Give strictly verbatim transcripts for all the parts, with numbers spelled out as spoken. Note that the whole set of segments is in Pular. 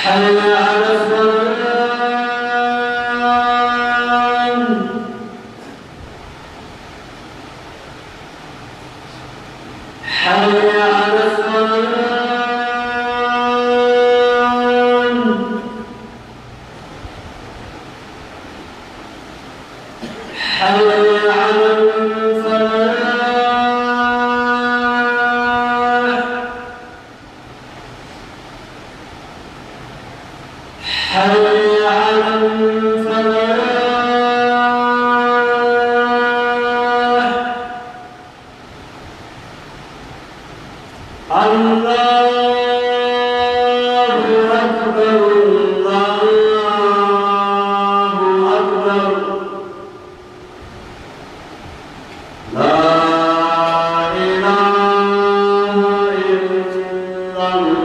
حي على الصلاة. حي على الصلاة. حي على الفلاح. حي على الفلاح. الله أكبر، الله أكبر. لا إله إلا الله.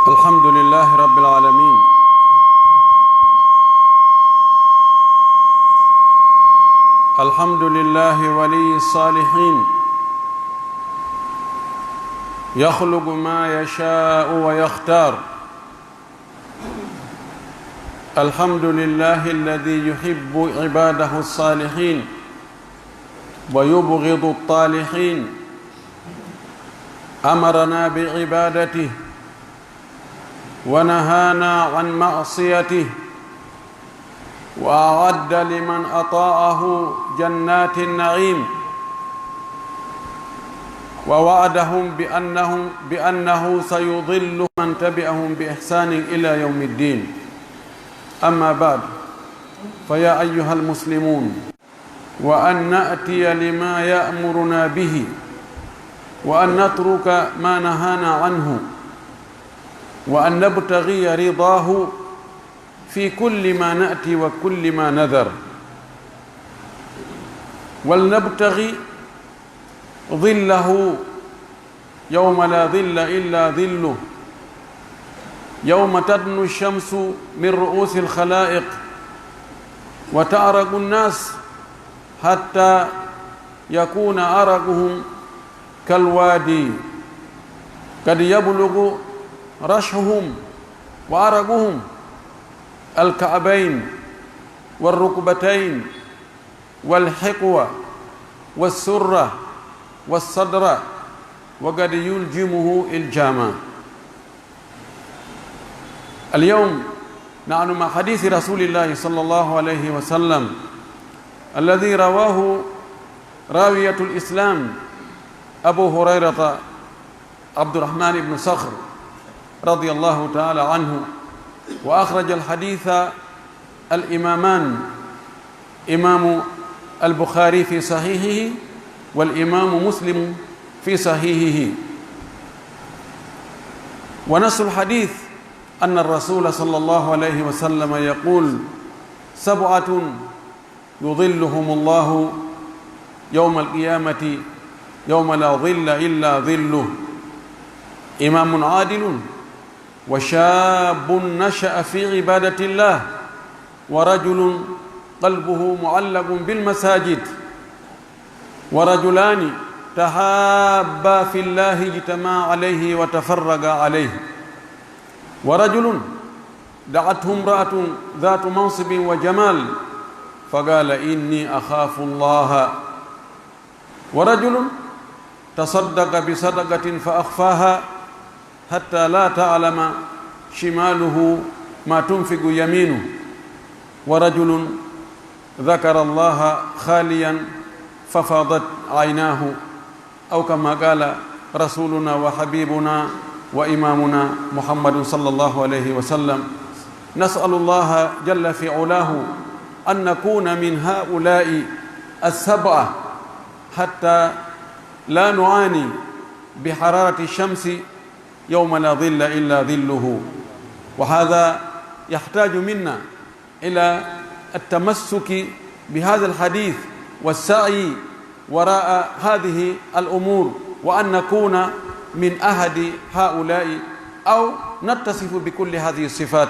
الحمد لله رب العالمين. الحمد لله ولي الصالحين. يخلق ما يشاء ويختار. الحمد لله الذي يحب عباده الصالحين ويبغض الطالحين. أمرنا بعبادته ونهانا عن معصيته، وأعد لمن أطاعه جنات النعيم، ووعدهم بأنهم، بأنه سيظل من تبعهم بإحسان إلى يوم الدين. أما بعد، فيا أيها المسلمون، وأن نأتي لما يأمرنا به، وأن نترك ما نهانا عنه، وأن نبتغي رضاه في كل ما نأتي وكل ما نذر، ولنبتغ ظله يوم لا ظل إلا ظله، يوم تدنو الشمس من رؤوس الخلائق، وتعرق الناس حتى يكون عرقهم كالوادي، قد يبلغ رشحهم وعرقهم الكعبين والركبتين والحقوة والسرة والصدر، وقد يلجمه إلجاما. اليوم نحن مع حديث رسول الله صلى الله عليه وسلم الذي رواه راوية الإسلام أبو هريرة عبد الرحمن بن صخر رضي الله تعالى عنه، وأخرج الحديث الإمامان، إمام البخاري في صحيحه، والإمام مسلم في صحيحه. ونص الحديث أن الرسول صلى الله عليه وسلم يقول: سبعة يظلهم الله يوم القيامة يوم لا ظل إلا ظله، إمام عادل، وشاب نشأ في عبادة الله، ورجل قلبه معلق بالمساجد، ورجلان تحابا في الله اجتمعا عليه وتفرقا عليه، ورجل دعته امرأة ذات منصب وجمال فقال: إني أخاف الله، ورجل تصدق بصدقة فأخفاها حتى لا تعلم شماله ما تنفق يمينه، ورجل ذكر الله خاليا ففاضت عيناه، أو كما قال رسولنا وحبيبنا وإمامنا محمد صلى الله عليه وسلم. نسأل الله جل في علاه أن نكون من هؤلاء السبعة حتى لا نعاني بحرارة الشمس يوم لا ظل إلا ظله. وهذا يحتاج منا إلى التمسك بهذا الحديث والسعي وراء هذه الأمور، وأن نكون من أحد هؤلاء أو نتصف بكل هذه الصفات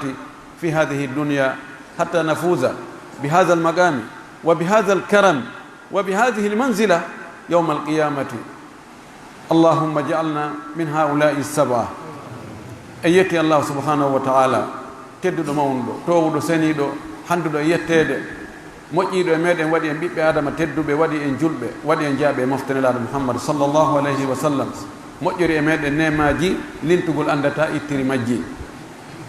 في هذه الدنيا حتى نفوز بهذا المقام وبهذا الكرم وبهذه المنزلة يوم القيامة. اللهم اجعلنا من هؤلاء السبعة. En yetti Allah subhanahu wa ta'ala, tedduɗo mawnuɗo, toowuɗo seniiɗo, handuɗo e yetteede, moƴƴiiɗo e meɗen, waɗi en ɓiɓɓe Adama tedduɓe, waɗi en julɓe, waɗi en jaaɓe e mofte Nelaaɗo Muhammad sallallahu alayhi wa sallam, moƴƴori e meɗen neemaaji lintugol anndata ittiri majji.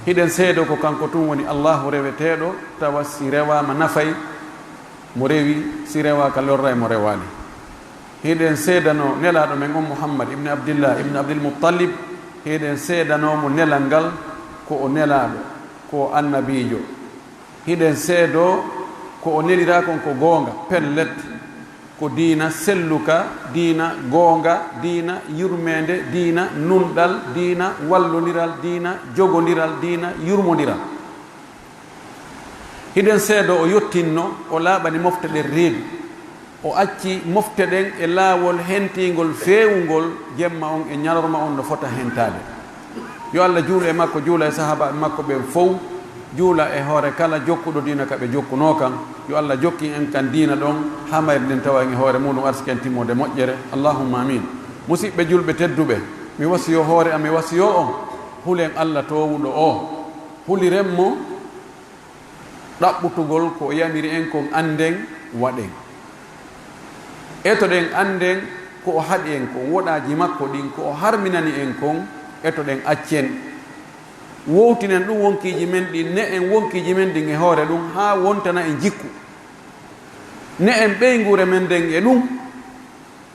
Hiɗen seedo ko kanko tun woni Allahu reweteeɗo, tawa si rewaama nafay mo rewi, si rewaaka lorray mo rewaali. Hiɗen seedanoo Nelaaɗo men on Muhammad ibn Abdillah ibn Abdil Muttalib, hiɗen seedanoo mo nelal ngal ko o Nelaaɗo, ko o Annabiijo. Hiɗen seedoo ko o neliraa kon ko goonga, pellet, ko diina selluka, diina goonga, diina yurmeende, diina nunɗal, diina wallondiral, diina jogondiral, diina yurmondiral. Hiɗen seedoo o yottinno, o laaɓani mofte ɗen reedu. O acci mofte ɗen e laawol hentiingol feewungol, jemma on e ñalorma on no fota hentaade. Yo Alla juulu e makko, juula e sahaabaaɓe makko ɓen fow, juula e hoore kala jokkuɗo diina ka ɓe jokkunoo kan. Yo Alla jokkin en kan diina ɗon haa mayre nden, tawa en e hoore muuɗum, arsike en timmoode moƴƴere. Allahumma amiin. Musiɓɓe julɓe tedduɓe, mi wasiyoo hoore am, mi wasiyoo on, hulen Alla toowuɗo o, huliren mo, ɗaɓɓutugol ko o yamiri en kon, annden, waɗen. Etoɗen, annden ko o haɗi en kon, woɗaaji makko ɗin, ko o harminani en kon, etoɗen, accen. Wowtinen ɗum wonkiiji men ɗin, ne'en wonkiiji men ɗin e hoore ɗum, haa wontana en jikku. Ne'en ɓeynguure men nden e ɗum,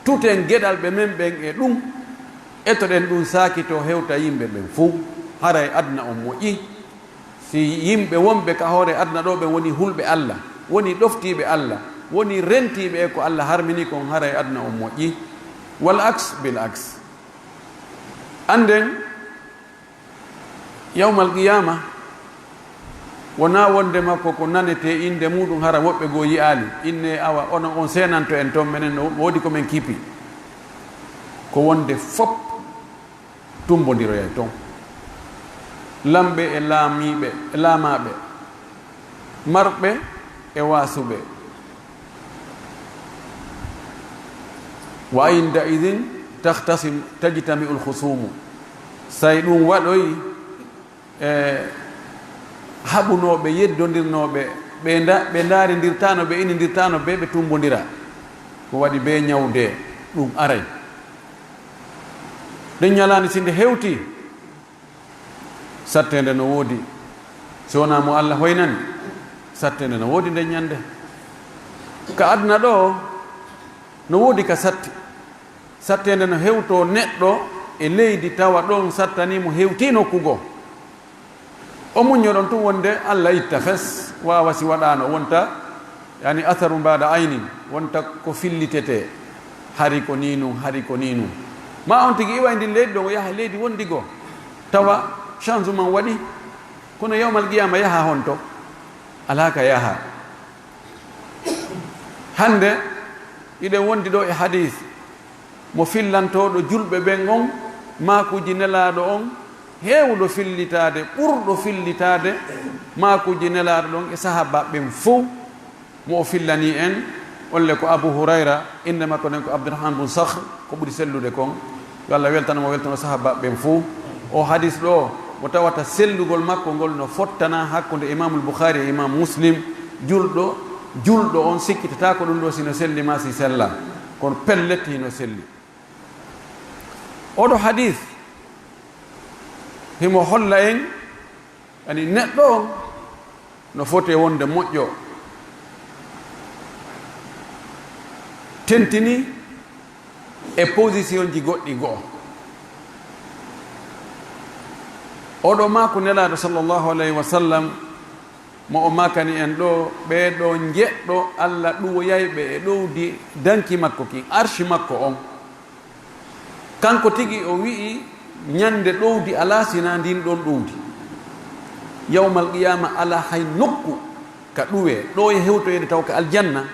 tuten geɗalɓe men ɓen e ɗum, etoɗen ɗum saakitoo hewta yimɓe ɓen fow, haray aduna on moƴƴi. Si yimɓe wonɓe ka hoore aduna ɗoo ɓen woni hulɓe Alla, woni ɗoftiiɓe Alla, woni rentiiɓe e ko Alla harmini kon, haray aduna on moƴƴi. Wal aks bil aks. Annden, yawmal qiyaama, wonaa wonde makko ko nanetee innde muuɗum, hara woɓɓe goo yi'aali. Innee, awa, onon on seenanto en ton, menen no woodi ko men kiipi. Ko wonde fop tumbondiroyay ton. Lamɓe e laamiiɓe, e laamaaɓe, marɓe e waasuɓe. Wa inda idin takhtasim, tajtami'ul khusumu. Say ɗum waɗoy, e haɓunooɓe, yeddondirnooɓe, ɓe nda-, ɓe ndaarindirtaano, ɓe inindirtaano, ɓe, ɓe tumbondira. Ko waɗi ɓe ñawde ɗum aray. Ɗen ñalaande si nde hewti, satteende no woodi. Si wonaa mo Alla hoynani, satteende no woodi nden ñande. Ka aduna ɗoo, no woodi ka satti. Satteende no hewtoo neɗɗo e leydi, tawa ɗon sattanii mo, hewtii nokku goo. O muñño ɗon tun wonde Alla itta fes, waawa si waɗaano, wonta, yani, atharu mbaada aynin, wonta ko fillitetee, hari ko nii nun, hari ko nii nun. Maa on tigi iwa e ndin leydi ɗon, o yaha e leydi wondi goo, tawa changement waɗi, kono yawmal qiyaama yaha honto? Alaa ka yaha. Hande, hiɗen wondi ɗoo e hadiis mo fillantooɗo julɓe ɓen on, maakuuji Nelaaɗo on, heewuɗo fillitaade, ɓurɗo fillitaade maakuuji Nelaaɗo ɗon e sahaabaaɓe ɓen fow, mo o fillanii en, on le ko Abu Hurayra, innde makko nden ko Abdurrahman bun Sakhr, ko ɓuri sellude kon. Yo Alla weltano mo, weltano sahaabaaɓe ɓen fow. O hadiis ɗoo, mo tawata sellugol makko ngol no fottana hakkunde Imaamul Bukhaari e Imaam Muslim, julɗo, julɗo on sikkitataako ɗum ɗoo si no selli maa si sellaa. Kono pellet hino selli. Oɗo hadiis himo holla en, ani neɗɗo on no foti wonde moƴƴo, tentini e positionji goɗɗi goo. Oɗo maaku Nelaaɗo sallallahu alayhi wa sallam, Mo o maakani en ɗoo, ɓee ɗoo njeɗɗo Alla ɗuwoyay ɓe e ɗowdi danki makko kin, arshi makko on. Kanko tigi o wi'i, ɲande ɗowdi alaa sinaa ndin ɗon ɗowdi. Yawmal qiyaama alaa hay nokku ka ɗuwee, ɗoo e hewtoyeede taw ka aljanna,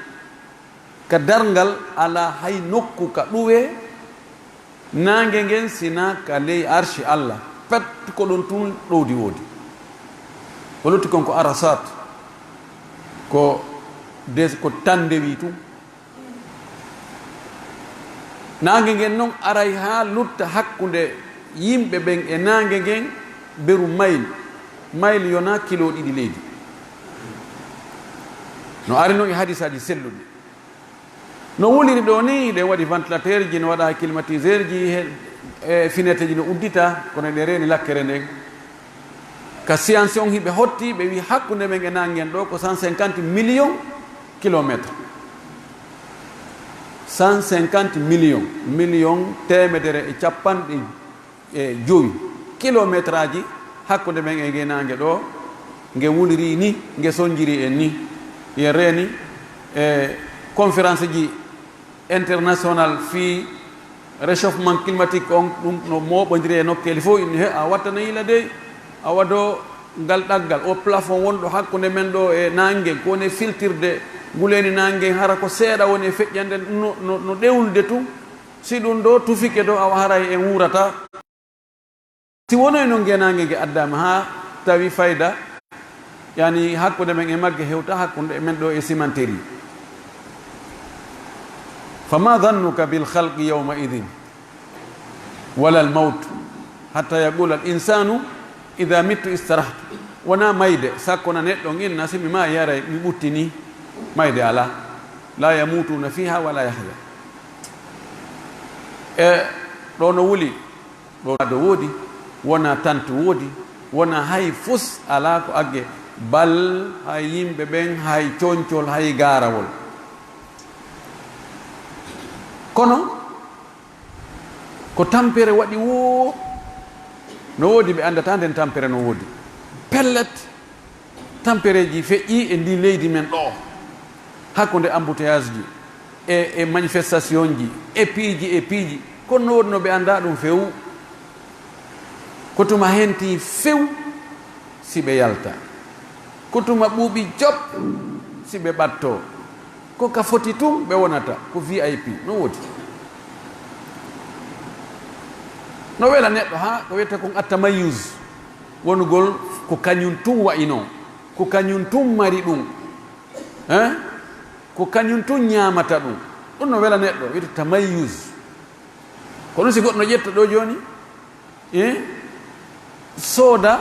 ka darngal alaa hay nokku ka ɗuwee, naange ngen sinaa ka ley arshi Alla, pet ko ɗon tun ɗowdi woodi. O lutti kon ko Arasat, ko des-, ko tan ndewi tun. Naange ngen non aray haa lutta hakkunde yimɓe ɓen e naange ngen beru mayl, mayl yonaa kilo ɗiɗi leydi. No ari non e hadisaaji selluɗi. No wuliri ɗoo nii, hiɗen waɗi ventilateur ji, no waɗa climatiseur ji, he, e fineteeji no uddita, kono eɗen reeni lakkere nden. Ka science on hiɓe hotti, ɓe wi'i hakkunde men e naange ngen ɗoo ko cent cinquante millions kilomètres. Cent cinquante millions, million teemedere e capanɗe e jowi kilometraaji hakkunde men e ngee naange ɗoo, nge wuliri ni, nge sonjiri en ni. Yen reeni e conférence ji international fii réchauffement climatique on, ɗum no mooɓondiri e nokkeeli fof, inni he a wattana yila dey, a wado ngal ɗaggal, o plafond wonɗo hakkunde men ɗoo e naange, ko woni e filtirde nguleeni naange, hara ko seeɗa woni e feƴƴande, no, no, no ɗewnde tun. Si ɗum ɗoo tufike ɗoo, awa haray en wuurata. Si wonoy non ngenaange nge addaama haa tawi fayda, yani hakkunde men e magge hewta hakkunde men ɗoo e simanteri. Fama dhannuka bil khalqi yawma idhin wala al mawt hatta yaqula al insanu idha mittu istarahtu. Wonaa mayde, sakko na neɗɗo on inna si mi maayi haray mi ɓuttinii, mayde alaa. La yamutuna fiha wala yahya. E ɗoo no wuli. Ɗoo ado woodi, wonaa tanti woodi, wonaa hay fus alaa ko agge, bal hay yimɓe ɓen, hay concol, hay gaarawol. Kono ko tampere waɗi woo, no woodi ɓe anndataa nden tampere no woodi. Pellet, tampereeji feƴƴii e ndii leydi men ɗoo, hakkunde embouteillage ji e, e manifestation ji e piiji e piiji, kono no woodi no ɓe anndaa ɗum few. Ko tuma hentii few si ɓe yalta, ko tuma ɓuuɓi jop si ɓe ɓattoo, ko ka foti tun ɓe wonata, ko V I P, no woodi. No wela neɗɗo haa ko wiyetee kon attamayyuz, wonugol ko kañun tun wa'inoo, ko kañun tun mari ɗum, eh? Ko kañun tun ñaamata ɗum. Ɗum no wela neɗɗo, wiyetee tamayyuz. Ko ɗum si goɗɗo no ƴetta ɗoo jooni, eh? Sooda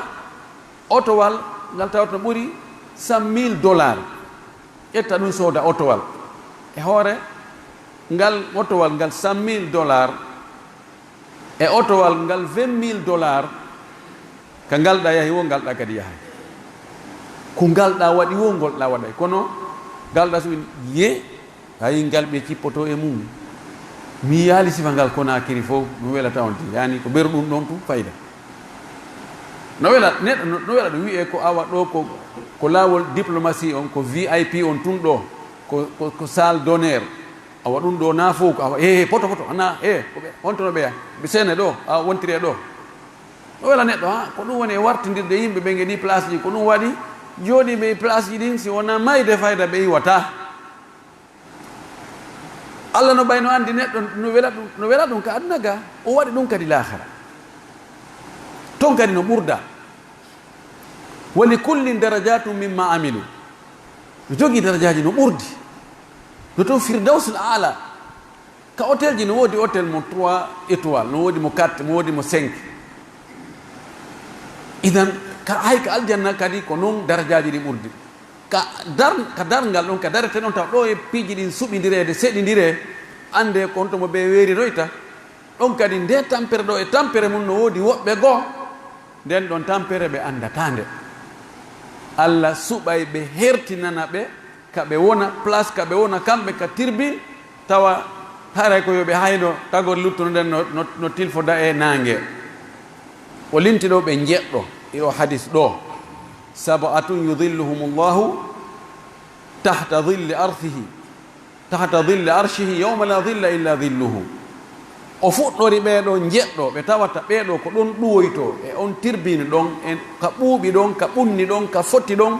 otowal ngal tawata no ɓuri cent mille dollars. Ƴetta ɗum sooda otowal. E hoore ngal otowal ngal cent mille dollars, e otowal ngal vingt mille dollars, ka ngalɗaa yahi woo, ngalɗaa kadi yahay. Ko ngalɗaa waɗi woo, ngolɗaa waɗay. Kono ngalɗaa so ye, hay ngal ɓe cippotoo e mum. Mi yiyaali sifa ngal Konaakiri fow, ɗum welata on tigi. Yani ko ɓeru ɗum ɗon tun fayda. No wela neɗɗo, no, no wela ɗum wi'ee ko awa ɗoo ko, ko laawol diplomatie on, ko V I P on tun ɗoo, ko, ko, ko salle d'honneur. Awa ɗum ɗoo naa fow ko awa, he, he, poto, poto, ana, he, ko ɓe, honto no ɓeya? Ɓe sene ɗoo, a wontiri e ɗoo. No wela neɗɗo, ha? Ko ɗum woni e wartindirde yimɓe ɓen e ɗii place ji, ko ɗum waɗi jooɗiiɓe e place ji ɗin, si wonaa mayde fayda ɓe iwataa. Alla no ɓay no anndi neɗɗo no wela ɗum, no wela ɗum ka aduna ga, o waɗi ɗum kadi laakhara. Ton kadi no ɓurda. Wa li kullin darajatun mimma amilu. No jogii darajaaji no ɓurdi. No ton Firdawsul Aala. Ka hôtel ji no woodi hôtel mo trois étoiles, no woodi mo quatre, mo woodi mo cinq. Idan, ka, hay ka aljanna kadi ko non darajaaji ɗi ɓurdi. Ka dar-, ka darngal ɗon, ka darete ɗon taw ɗo e piiji ɗin suɓindireede, seɗindiree, anndee ko honto mo ɓe weeriroyta. Ɗon kadi nde tampere ɗo e tampere mum no woodi woɓɓe goo, nden ɗon tampere ɓe anndataa nde. Alla suɓay ɓe hertinana ɓe ka ɓe wona, place ka ɓe wona kamɓe ka tirbin, tawa haray ko yo ɓe hayno tagore luttuno nden no, no, no tilfoda e naange. O limti ɗo ɓe njeɗɗo e o hadis ɗo. Sab'atun yudhilluhumullahu tahta dhilli arshihi, tahta dhilli arshihi yawma la dhilla illa dhilluhu. O fuɗɗori ɓee ɗoo njeɗɗo, ɓe tawata ɓee ɗoo ko ɗon ɗuwoytoo, e on tirbini ɗon, e ka ɓuuɓi ɗon, ka ɓunni ɗon, ka foti ɗon.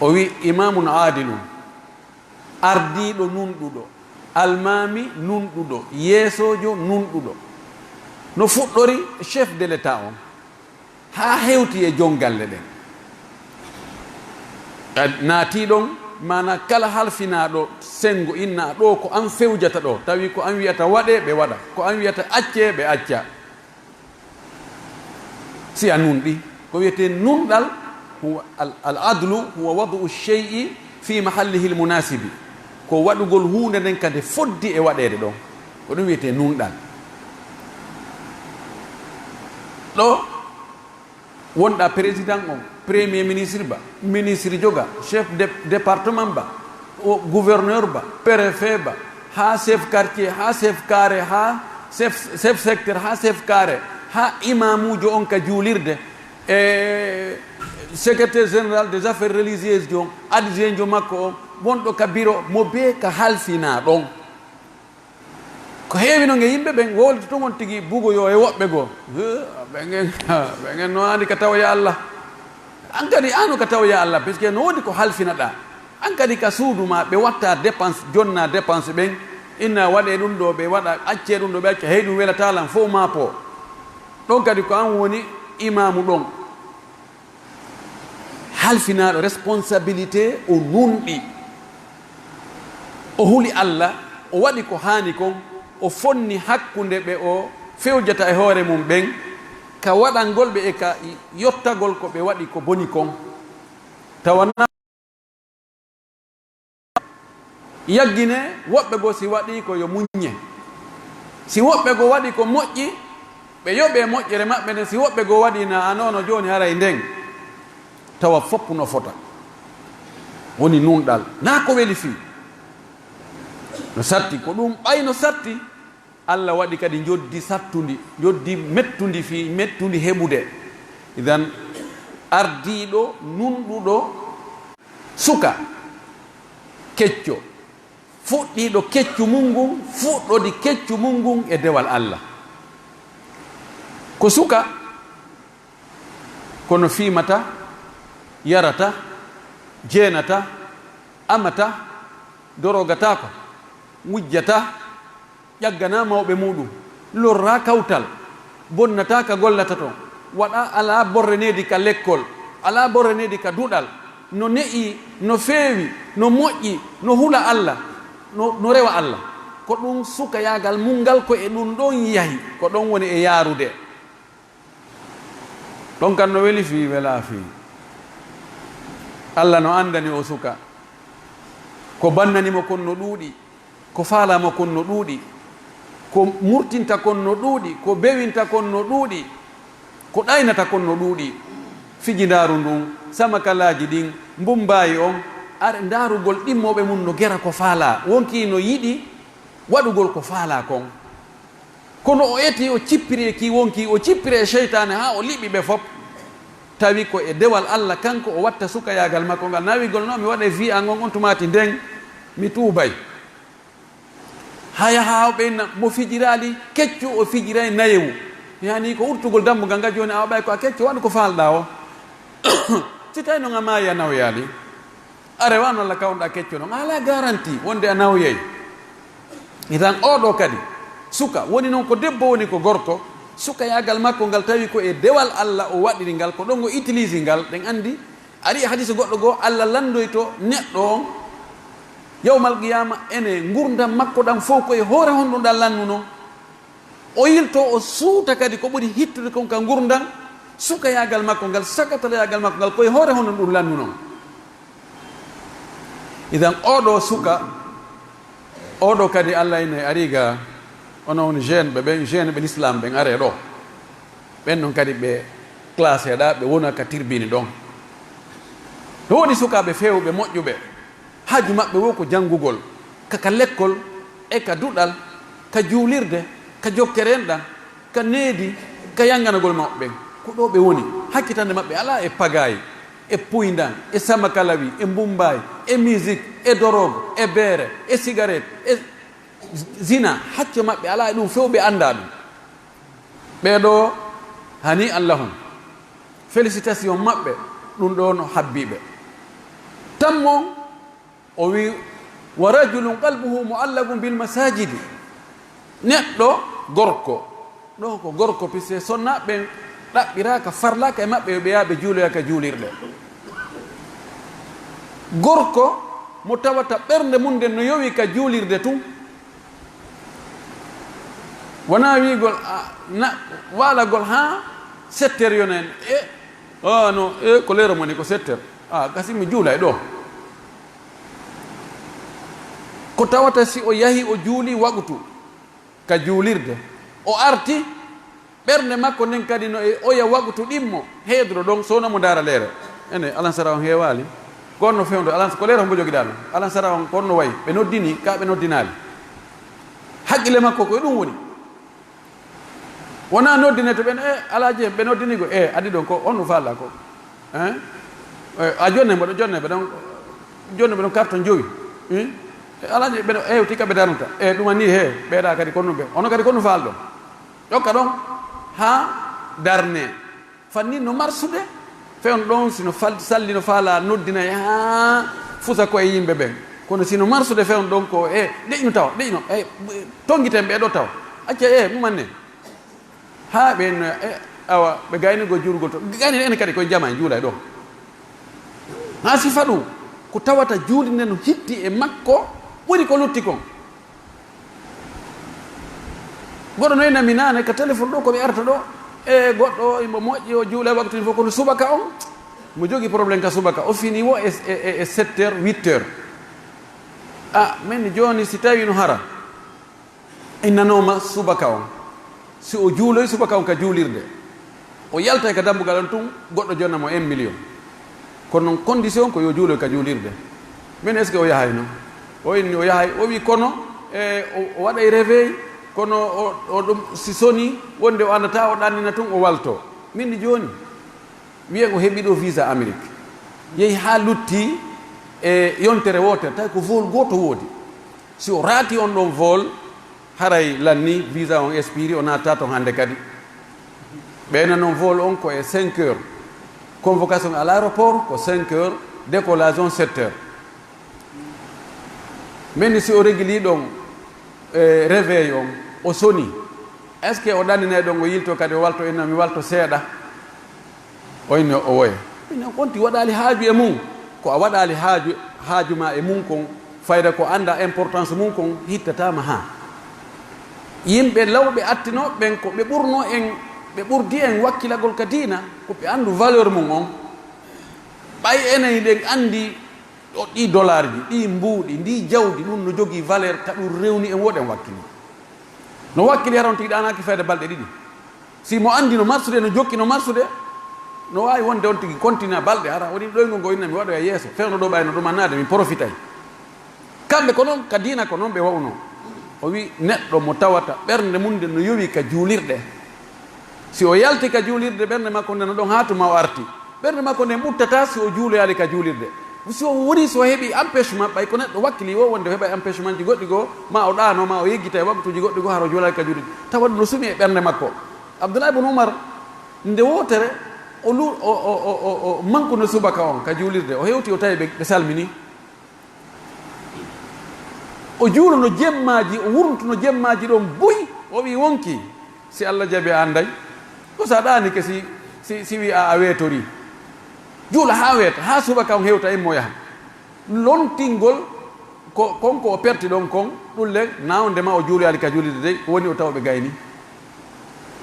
O wi, "Imamun adilun." Ardiiɗo nunɗuɗo, almaami nunɗuɗo, yeesoojo nunɗuɗo. No fuɗɗori chef de l'État on, haa hewti e jon galle ɗen. A naatii ɗon, maanaa kala halfinaaɗo senngo inna ɗoo ko an fewjata ɗoo, tawi ko an wi'ata waɗee, ɓe waɗa, ko an wi'ata accee, ɓe acca. Si a nunɗi, ko wi'etee nunɗal, huwa al, al adlu huwa wad'u shay'i fi mahallihi al munasibi, ko waɗugol huunde nden ka nde foddi e waɗeede ɗon, ko ɗum wi'etee nunɗal. Ɗo wonɗa président on, premier ministre ba, ministre joga, chef de département ba, o gouverneur ba, préfet ba, haa chef quartier, haa chef carré, haa chef, chef secteur, haa chef carré, haa imamuujo on ka juulirde, e secrétaire général des affaires religieuses jo on, adjoint jo makko on, wonɗo ka biro, mo bee ka halfinaa ɗon. Ko heewi no nge yimɓe ɓen wowlata tun on tigi bugoyoo e woɓɓe goo. Hee, ɓen en, ɓen en no andi ka tawoya Allah. An kadi, an no ka tawoya Allah, parce que no woodi ko halfinaɗaa. An kadi ka suudu maa, ɓe watta dépense, jonna dépense ɓen. Inna waɗee ɗum ɗoo, ɓe waɗa, accee ɗum ɗoo, ɓe acca, hey, ɗum welataa lan, fow maa po. Ɗon kadi ko an woni imaamu ɗon. Halfinaaɗo responsabilité, o nunɗi. O huli Allah, o waɗi ko haani kon, o fonni hakkunde ɓe o fewjata e hoore mum ɓen, ka waɗangol ɓe e ka yottagol ko ɓe waɗi ko boni kon. Tawa na Yaggine woɓɓe goo, si waɗii ko yo muññe. Si woɓɓe goo waɗii ko moƴƴi, ɓe yoɓee moƴƴere maɓɓe nden. Si woɓɓe goo waɗii na a noono jooni haray nden, tawa fof no fota. Woni nunɗal. Naa ko weli fii. No satti, ko ɗum ɓay no satti. Alla waɗi kadi njoddi sattundi, njoddi mettundi fii, mettundi heɓude. Idan, ardiiɗo nunɗuɗo suka kecco, fuɗɗiiɗo keccu mun ngun, fuɗɗodi keccu mun ngun e dewal Alla. Ko suka, kono fiimata, yarata, jeenata, amata, dorogataako, wujjata, ƴagganaa mawɓe muuɗum, lorraa kawtal, bonnataa ka gollata ton, waɗaa alaa borreneedi ka lekkol, alaa borreneedi ka duɗal, no ne'ii, no feewi, no moƴƴi, no hula Alla, no, no rewa Alla. Ko ɗum sukayaagal mun ngal ko e ɗum ɗon yahi, ko ɗon woni e yaarude. Ɗon kan no weli fii, welaa fii. Alla no anndani o suka. Ko bannani mo kon no ɗuuɗi, ko faalaa mo kon no ɗuuɗi, ko murtinta kon no ɗuuɗi, ko bewinta kon no ɗuuɗi, ko ɗaynata kon no ɗuuɗi. Fijindaaru ndun, samakalaaji ɗin, mbumbaayi on, are ndaarugol ɗimmooɓe mun no gera ko faalaa, wonkii no yiɗi waɗugol ko faalaa kon. Kono o eti, o cippiri e kii wonkii, o cippiri e seytaane haa o liɓi ɓe fop. Tawi ko e dewal Alla, kanko o watta sukayaagal makko ngal. Nawigol no mi waɗa e fii an on, on tumaati nden, mi tuubay. Haya haa o ɓeyna mo fijiraali keccu, o fijiray nayewu. Mi hani ko urtugol dambugal ngal jooni, a waɗay ko a keccu, waɗu ko faalɗaa o. Si tawi non a maayi a nawoyaali. A rewaano Alla ka wonɗaa kecco non, a alaa garanti wonde a nawoyay. Idan oo ɗoo kadi, suka, woni non ko debbo, woni ko gorko, sukayaagal makko ngal tawi ko e dewal Alla o waɗiri ngal, ko ɗon o utilise ngal, ɗen anndi, ari e hadiisa goɗɗo goo, Alla lanndoyto neɗɗo on, yawmal qiyaama, ene ngurndan makko ɗan fow ko e hoore honɗun ɗan lannuno. O yiltoo, o suuta kadi ko ɓuri hittude kon ka ngurndan, sukayaagal makko ngal, sakatayaagal makko ngal, ko e hoore honɗun ɗun lannuno. Idan, oo ɗoo suka, oo ɗoo kadi Alla ina e ari ga, onon woni jeune ɓe, ɓen jeune ɓe l'islam ɓen, aree ɗoo. Ɓen non kadi ɓe classé ɗaa, ɓe wona ka tirbini ɗon. No woodi sukaaɓe feewuɓe, moƴƴuɓe. Haaju maɓɓe wo ko janngugol, ka, ka lekkol, e ka duɗal, ka juulirde, ka jokkere enɗan, ka needi, ka yannganagol mawɓe ɓen. Ko ɗoo ɓe woni. Hakkitande maɓɓe alaa e pagaay, e puyndan, e samakalawi, e mbummbaay, e musique, e dorogo, e beere, e sigaret, e zina. Hacco maɓɓe alaa e ɗum few, ɓe anndaa ɗum. Ɓee ɗoo, hani Allahum. Félicitation maɓɓe, ɗum ɗoo no habbii ɓe. Tammo on, o wi'i, "Wa rajulun qalbuhu mu'allaqun bil masajidi." Neɗɗo gorko, ɗoo ko gorko, puisque sonnaaɓe ɓen ɗaɓɓiraaka, farlaaka e maɓɓe yo ɓe yaha ɓe juuloya ka juulirɗe. Gorko mo tawata ɓernde mum nden no yowi ka juulirde tun, wonaa wi'ugol, a, na, waalagol haa sept heures yona en. E, a, no, e, ko leero mo ni ko sept heures. A, gasi mi juulay ɗoo. Ko tawata si o yahi o juuli waqtu ka juulirde, o arti, ɓernde makko nden kadi no e oya waqtu ɗimmo, heedro ɗon, sowna mo ndaara leere. Ene, alansara on heewaali. Ko on no fewndo, alans-, ko leere hombo jogiɗaa ɗon? Alansara on, ko on no wayi? Ɓe noddini, ka ɓe noddinaali. Haqqille makko ko e ɗum woni. Wonaa noddine to ɓen, e, Alaaji en, ɓe noddini ko, e, adi ɗon ko, on no faala ko. Hein? E, a jonne mboɗo, jonne ɓe ɗon, jonne ɓe ɗon karton jowi. Hein? E, Alaaji ɓe ɗon, e, tika ɓe darnata. E, ɗum a ni, he, ɓeeɗa kadi ko ɗum ɓe. Ono kadi ko ɗum faala ɗon. Ƴokka ɗon, haa darne. Fannin no marsude, fewn ɗon, si no fal-, salli no faala, noddinay haa fusa ko e yimɓe ɓen. Kono si no marsude fewn ɗon ko, e, deƴno tawa, deƴno, e, tongiten ɓe ɗo tawa. Acca, e, mumanne. Haa ɓe no, e, awa, ɓe gaynugol juulgol to. Gayni en kadi koye jama en juulay ɗo. Haa sifa ɗum, ko tawata juulde nden no hitti e makko, ɓuri ko lutti kon. Goɗɗo no inna mi naane ka téléphone ɗo, ko mi arta ɗo, e goɗɗo imo moƴƴi, o juula waktu fof, kono subaka on, mo jogi problème ka subaka, o fini wo e, e, e, e sept heures, huit heures. A, min jooni si tawi no hara, innanooma subaka on, si o juuloy subaka on ka juulirde, o yaltay ka dambugal on tun, goɗɗo jonna mo un million. Kono non condition ko yo juuloy ka juulirde. Min est-ce que o yahayno? O inni o yahay, o wi kono, e, o, o waɗay réveil, kono o, o ɗum si soni, wonde o anndataa, o ɗannina tun, o walto. Min ni jooni, wiyen o heɓi ɗo visa Amérique. Yehi haa lutti e yontere wootere, tawi ko vol gooto woodi. Si o raati on ɗon vol, haray lanni visa on expiri, o naata ton hande kadi. Ɓeyna non vol on ko e cinq heures. Convocation à l'aéroport ko cinq heures, décollage on sept heures. Min si o regili ɗon, e, réveil on, o soni. Est-ce que o ɗanninay ɗon, o yilto kadi, o walto, inna mi walto seeɗa? O inni o woye. Min on konti waɗaali haaju e mum. Ko a waɗaali haaju, haaju ma e mum kon, fayda ko annda importance mum kon, hittataama haa. Yimɓe lawɓe attinooɓe ɓen ko ɓe ɓurnoo en, ɓe ɓurdi en wakkilagol ka diina, ko ɓe anndu valeur mum on. Ɓay enen hiɗen anndi o ɗii dollarji, ɗii mbuuɗi, ndii jawdi, ɗum no jogii valeur ka ɗum rewni en woɗen wakkili. No wakkili hara on tigi ɗaanaaki fayda balɗe ɗiɗi. Si mo anndi no marsude, no jokki no marsude, no waawi wonde on tigi kontina balɗe, hara woni ɗoyngol ngol inna mi waɗoya yeeso, fewndo ɗo ɓayno ɗumannaade, mi porofitay. Kamɓe ko non, ka diina ko non ɓe wa'unoo. O wi neɗɗo mo tawata ɓernde mum nden no yowi ka juulirɗe. Si o yalti ka juulirde, ɓernde makko nden no ɗon haa tuma o arti. Ɓernde makko nden ɓuttataa si o juuloyaali ka juulirde. Si o woni, si o heɓi empêchement, ɓay ko neɗɗo wakkili o wonde o heɓa empêchementji goɗɗi goo, ma o ɗaano, ma o yeggita e waktuuji goɗɗi goo, hara o juulaali ka juulirde. Tawa ɗum no sumi e ɓernde makko. Abdullah ibn Umar, nde wootere, o lu-, o, o mankuno subaka on ka juulirde. O hewti, o tawi ɓe, ɓe salmini. O juuluno jemmaaji, o wurntuno jemmaaji ɗon buy, o wi'i, "Wonkii, si Alla jaɓi a annday." Ko sa ɗaanike si, si, si wi'i a, a weetorii. Juula haa weeta, haa subaka on hewta, immo yaha. Lontingol ko, kon ko o perti ɗon kon, ɗun le, na wonde ma o juuloyaali ka juulirde dey, ko woni o tawa ɓe gayni.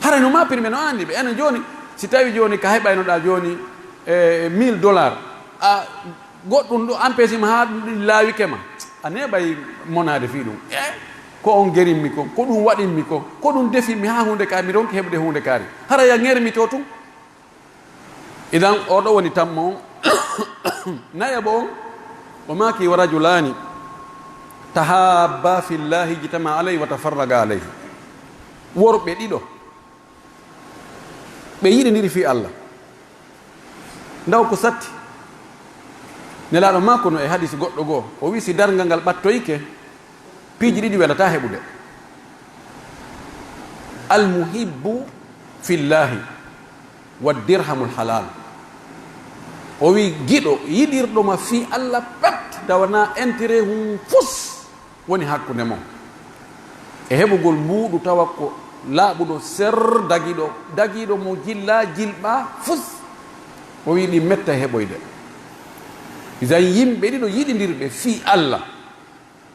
Haray no ma pirme no anndi ɓe. Enen jooni, si tawi jooni ka heɓaynoɗaa jooni, e, mille dollars, a Goɗɗum ɗum empêche ma haa ɗum laawike ma. A neeɓay monaade fii ɗum. E, ko on gerimmi kon, ko ɗum waɗimmi kon, ko ɗum defimmi haa huunde kaari, mi ronki heɓude huunde kaari. Hara ya ŋermi to tun. Idan, oo ɗoo woni tammo on. Nayaɓo on, o maaki, "Wa rajulaani tahaabba fillahi ijtama alayhi wa tafarraqa alayhi." Worɓe ɗiɗo, ɓe yiɗindiri fii Allah. Ndaw ko satti. Nelaaɗo maakuno e hadiis goɗɗo goo, o wi'i, si darngal ngal ɓattoyike, piiji ɗiɗi welataa heɓude. Al muhibbu fillaahi wa dirhamul halaal. O wi'i, giɗo yiɗirɗo ma fii Alla pet, tawa naa intérêt hun fus woni hakkunde mon. E heɓugol mbuuɗu tawa ko laaɓuɗo ser, dagiiɗo, dagiiɗo mo jillaa, jilɓaa, fus. O wi'i ɗin metta heɓoyde. Idan yimɓe ɗiɗo yiɗindirɓe fii Alla,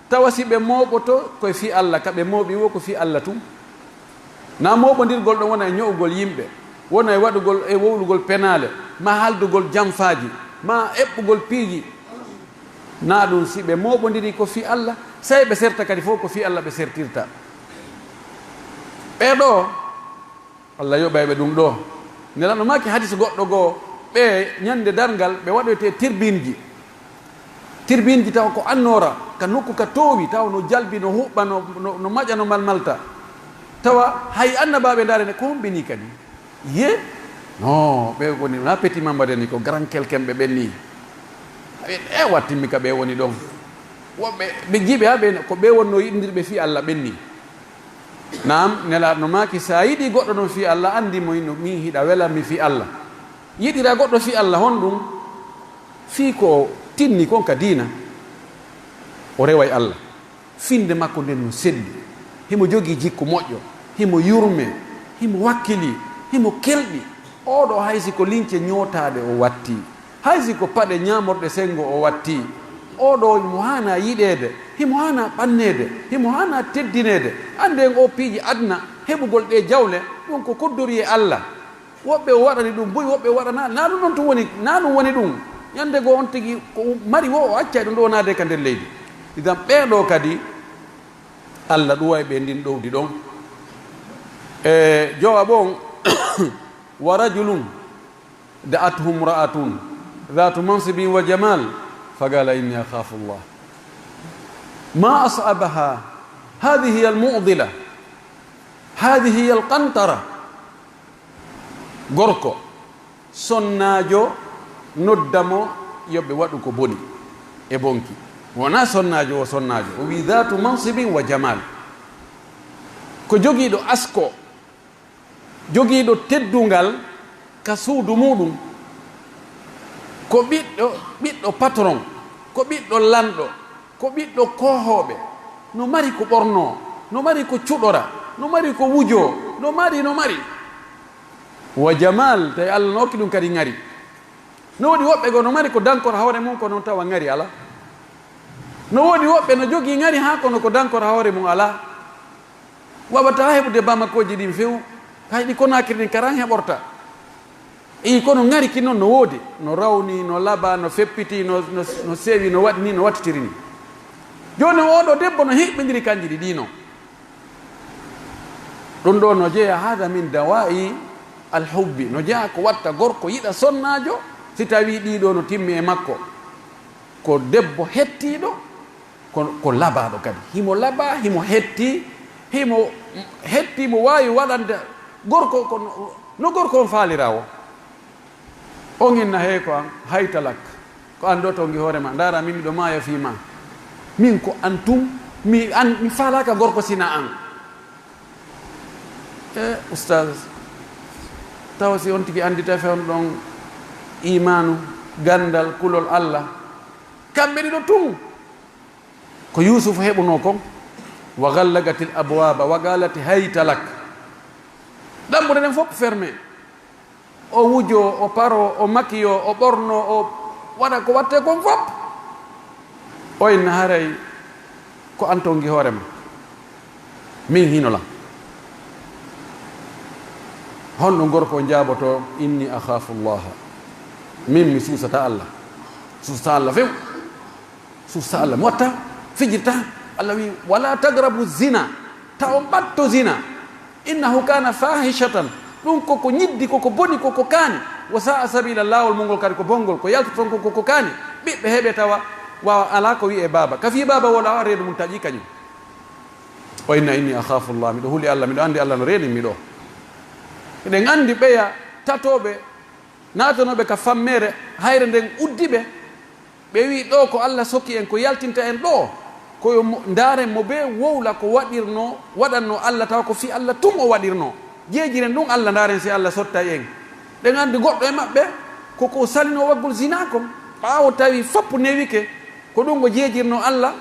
tawa si ɓe mooɓoto, ko e fii Alla, ka ɓe mooɓi woo ko fii Alla tun. Naa mooɓondirgol ɗon wona e ño'ugol yimɓe, wona e waɗugol e wowlugol penaale, maa haldugol janfaaji, maa eɓɓugol piiji. Naa ɗun, si ɓe mooɓondiri ko fii Alla, sey ɓe serta kadi fow ko fii Alla ɓe sertirta. Ɓee ɗoo, Alla yoɓay ɓe ɗun ɗoo. Nelaaɗo maaki hadiis goɗɗo goo, ɓe ñande darngal, ɓe waɗoyte tirbinji. Tirbinji tawa ko annoora, ka nokku ka toowi, tawa no jalbi, no huɓɓa, no, no, no maƴa, no malmalta. Tawa hay annabaaɓe ndaare ne, ko honɓe nii kadi? Ye? No, ɓe woni, na petit mamba de ni, ko grand quelqu'un ɓe ɓen nii. E, e wattimmi ka ɓe woni ɗon. Woɓɓe, ɓe jiɓe ha ɓe, ko ɓe wonno yiɗindirɓe fii Alla ɓen nii. Naam, Nelaaɗo no maaki, si a yiɗi goɗɗo non fii Alla, anndi mo ino, min hiɗa welammi fii Alla. Yiɗira goɗɗo fii Alla, honɗun? Fii ko o tinni kon ka diina, o reway Alla. Finnde makko nden no selli. Himo jogii jikku moƴƴo. Himo yurmee. Himo wakkilii. Himo kelɗi. Oo ɗoo hay si ko lince ñootaaɗe o wattii. Hay si ko paɗe ñaamorɗe senngo o wattii, oo ɗoo mo haanaa yiɗeede, himo haanaa ɓanneede, himo haanaa teddineede. Annden oo piiji aduna, heɓugol ɗee jawle, ɗun ko koddori e Alla. Woɓɓe o waɗani ɗun buy, woɓɓe o waɗanaa. Naa ɗun non tun woni, naa ɗun woni ɗun. Ñande goo on tigi ko mari woo, o accay ɗun ɗoo naade ka nder leydi. Idan ɓee ɗoo kadi, Alla ɗuway ɓe ndin ɗowdi ɗon. E joowa ɓon, wa rajulun دعته امرأة ذات منصب وجمال فقال إني أخاف الله. ما أصعبها. هذه هي المعضلة. هذه هي القنطرة. Gorko, sonnaajo nodda mo yo ɓe waɗu ko boni e bonki. Wonaa sonnaajo o sonnaajo. O wi'i, ذات منصب وجمال. Ko jogiiɗo asko, jogiiɗo teddungal ka suudu muuɗum, ko ɓiɗɗo, ɓiɗɗo patron, ko ɓiɗɗo lanɗo, ko ɓiɗɗo koohooɓe, no mari ko ɓornoo, no mari ko cuɗora, no mari ko wujoo, no mari, no mari. Wa jamal, tawi Alla no okki ɗum kadi ŋari. No woodi woɓɓe goo no mari ko dankora hoore mum, kono tawa ŋari alaa. No woodi woɓɓe no jogii ŋari haa kono ko dankora hoore mum alaa. Waawataa heɓude bamakooji ɗin few, hay ɗi Konaakiri ɗin karan heɓorta. Ii, kono ŋari kin non no woodi, no rawni, no laba, no feppiti, no, no, no sewi, no waɗi ni, no wattitiri ni. Jooni oo ɗoo debbo no hiɓɓindiri kanji ɗiɗi non. Ɗum ɗoo no jeyaa, hada min dawaa'i alhubbi, no jeyaa ko watta gorko yiɗa sonnaajo, si tawii ɗii ɗoo no timmi e makko. Ko debbo hettiiɗo, ko, ko labaaɗo kadi. Himo labaa, himo hettii, himo hettii, mo waawi waɗande gorko ko no, no gorko on faaliraa woo. On inna, hey ko an, haytalak, ko an ɗoo tongi hoore ma, ndaara min miɗo maaya fii ma. Min ko an tun, mi, an, mi faalaaka gorko sina an. E, ustaz, tawa si on tigi anndita fewndo ɗon iimaanu, ganndal, kulol Alla, kamɓe ɗiɗo tun. Ko Yuusufu heɓunoo kon, wa ghallaqatil abwaaba wa qaalat hayta lak. Ɗammuɗe ɗen fof fermé. O wujoo, o paroo, o makiyoo, o ɓornoo, o waɗa ko wattee kon fof. O inna haray ko an tongi hoore ma. Min hino lan. Honɗun gorko on jaabotoo, inni akhaafu Llaha. Min mi suusataa Alla. Suusataa Alla few. Suusataa Alla, mi watta, fijirtaa. Alla wi'i, wala taqrabu zina, ta on ɓatto zina. Innahu kana fahishatan, ɗum ko ko ñiddi, ko ko boni, ko ko kaani. Wa sa'a sabila, laawol mun ngol kadi ko bongol, ko yaltata ton ko ko kaani. Ɓiɓɓe heɓe tawa wa alaa ko wi'e baaba. Ka fii baaba wala, reedu mun taƴi kañum. O inna inni akhafu Allah, miɗo huli Alla, miɗo anndi Alla no reenin mi ɗoo. Eɗen anndi ɓeya tatooɓe Naatanooɓe ka fammeere, hayre nden uddi ɓe. Ɓe wi'i, "Ɗoo ko Alla sokki en, ko yaltinta en ɗoo, ko yo mo, ndaaren mo bee wowla ko waɗirnoo, waɗannoo Alla, tawa ko fii Alla tun o waɗirnoo. Jeejiren ɗun Alla, ndaaren si Alla sottay en." Ɗen anndi goɗɗo e maɓɓe ko ko salinoo waggol zinaa kon. Ɓaawo tawi foppu newike, ko ɗun o jeejirnoo Alla,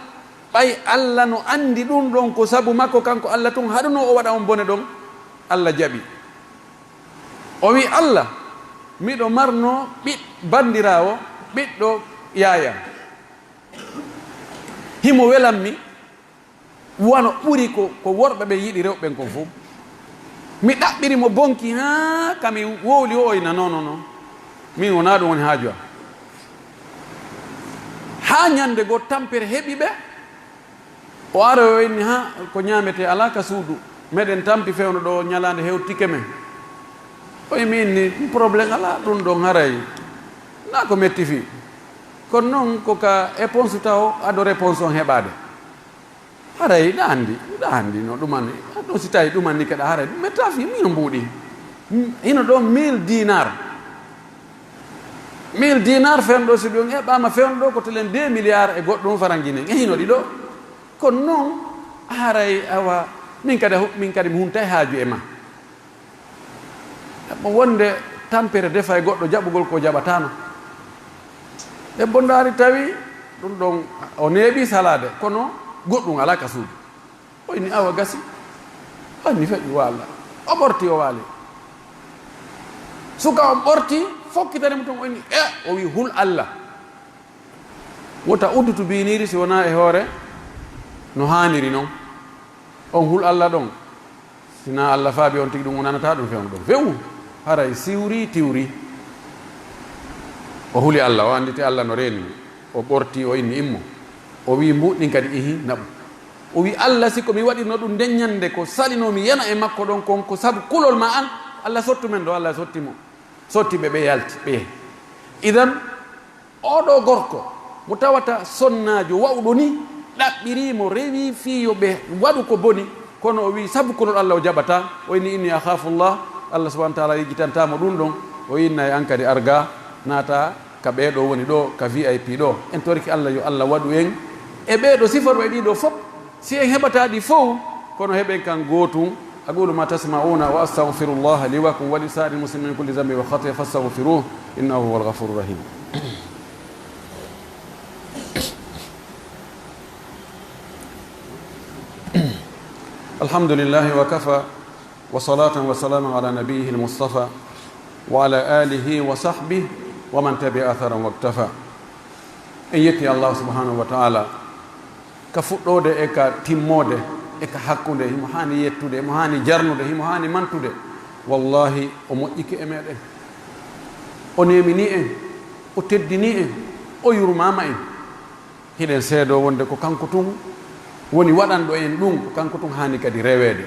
ɓay Alla no anndi ɗun ɗon ko sabu makko, kanko Alla tun haɗunoo o waɗa on bone ɗon, Alla jaɓi. O wi'i, "Alla, miɗo marnoo ɓiɗ-, banndiraawo, ɓiɗɗo yaaya. Himo welammi, wano ɓuri ko, ko worɓe ɓen yiɗi rewɓe ɓen kon fow. Mi ɗaɓɓiri mo bonki haa ka mi wowli o, o inna, 'Non, non, non. Min wonaa ɗun woni haaju an.'" Haa ɲande goo tampere heɓi ɓe, o aroyi o inni, "Ha, ko ɲaametee alaa ka suudu. Meɗen tampi fewndo ɗoo, ɲalaande hewtike men." O inni, "Ɗun problème alaa, ɗun ɗon haray naa ko metti fii. Kono non ko ka éponse taho ado réponse on heɓaade. Haray ɗa anndi, ɗa anndi no ɗuman, ɗun si tawi ɗuman ni keɗa haray, ɗun mettaa fii, min no mbuuɗi. Hino ɗoo mille dinar. Mille dinar fewndo ɗoo, si ɗun eɓɓaama fewndo ɗoo ko telen deux milliards e goɗɗun faranji nen. E hino ɗi ɗoo. Kono non, haray awa, min kadi, min kadi mi huntay haaju e ma." Mo wonde tampere defa e goɗɗo jaɓugol ko jaɓataano. Debbo ndaari tawi ɗun ɗon o neeɓi salaade, kono goɗɗun alaa ka suudu. O inni, "Awa gasi." O inni, "Feƴƴu waalla." O ɓorti o waali. Suka on ɓorti, fokkitani mo ton, o inni, "E," o wi'i, "Hul Alla. Wota uddutu biiniiri si wonaa e hoore no haaniri non. On hul Alla ɗon. Si naa Alla faabi on tigi ɗun, o nanataa ɗun fewndo ɗon. Fewu, haray siwri tiwri." O huli Alla, o annditi Alla no reeni. O ɓorti, o inni, "Immo." O wi'i mbuuɗi ɗin kadi, "Ihi, naɓu." O wi'i, "Alla, si ko mi waɗirno ɗun nden ɲande ko salinoo mi yana e makko ɗon kon, ko sabu kulol maa an, Alla sottu men ɗoo." Alla sotti mo. Sotti ɓe, ɓe yalti, ɓe yahi. Idan, oo ɗoo gorko mo tawata sonnaajo wa'uɗo nii, ɗaɓɓirii mo, rewii fii yo ɓe waɗu ko boni, kono o wi'i sabu kulol Alla o jaɓataa, o inni, "Inni akhaafu Allah," Alla subhaanahu wa ta'aalaa yejjitantaa mo ɗun ɗon, o inna e an kadi argaa, naataa ka ɓee ɗoo woni ɗoo, ka V I P ɗoo. En torike Alla yo Alla waɗu en e ɓee ɗoo sifa ɗoo e ɗii ɗoo fow. Si en heɓataa ɗi fow, kono heɓen kan gootun. أقول ما تسمعون وأستغفر الله لي ولكم ولسائر المسلمين من كل ذنب وخطيئة فاستغفروه إنه هو الغفور الرحيم. الحمد لله وكفى، وصلاة وسلام على نبيه المصطفى، وعلى آله وصحبه ومن تبع أثرهم واقتفى. En yetti Allah subhanahu wa ta'ala ka fuɗɗoode e ka timmoode e ka hakkunde, himo haani yettude, himo haani jarnude, himo haani mantude. Wallahi, o moƴƴike e meɗen. O neeminii en, o teddinii en, o yurmaama en. Hiɗen seedoo wonde ko kanko tun woni waɗanɗo en ɗun, ko kanko tun haani kadi reweede.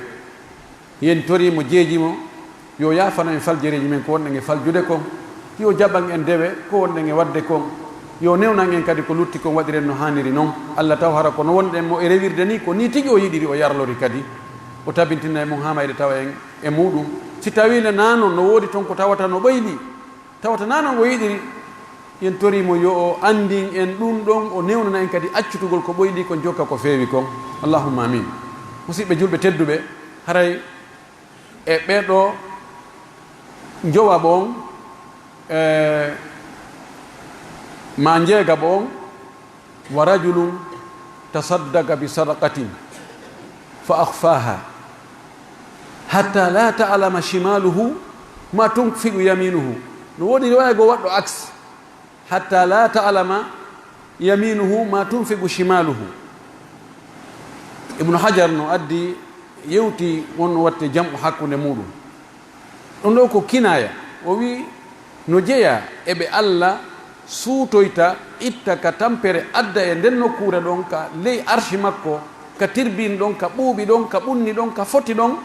Yen torii mo, jeejii mo, yo yaafano en faljereeji men, ko wonɗen e faljude kon, yo jaɓan en dewe ko wonɗen e waɗde kon, yo newnan en kadi ko lutti kon, waɗiren no haaniri non. Alla taw hara ko no wonɗen mo e rewirde nii, ko nii tigi o yiɗiri, o yarlori kadi, o tabintina e mun haa mayde tawa en e muuɗun. Si tawii le naa non, no woodi ton ko tawata no ɓoyli, tawata naa non o yiɗiri, en torii mo yo o anndin en ɗun ɗon, o newnana en kadi accutugol ko ɓoyli kon, jokka ko feewi kon. Allahumma amin. Musiɓɓe julɓe tedduɓe, haray e ɓee ɗoo njowaɓo on, e ma njeegaɓo on, ورجل تصدق بصدقة فأخفاها حتى لا تعلم شماله ما تنفق يمينه. No woodi riwaaya goo waɗɗo aks, حتى لا تعلم يمينه ما تنفق شماله. Ibnu Hajar no addi, yewti wonno watte jam'u hakkunde muuɗun. Ɗun ɗoo ko kinaaya. O wi'i, no jeyaa e ɓe Alla suutoyta, itta ka tampere, adda e nden nokkuure ɗon, ka ley arshi makko, ka tirbiin ɗon, ka ɓuuɓi ɗon, ka ɓunni ɗon, ka foti ɗon.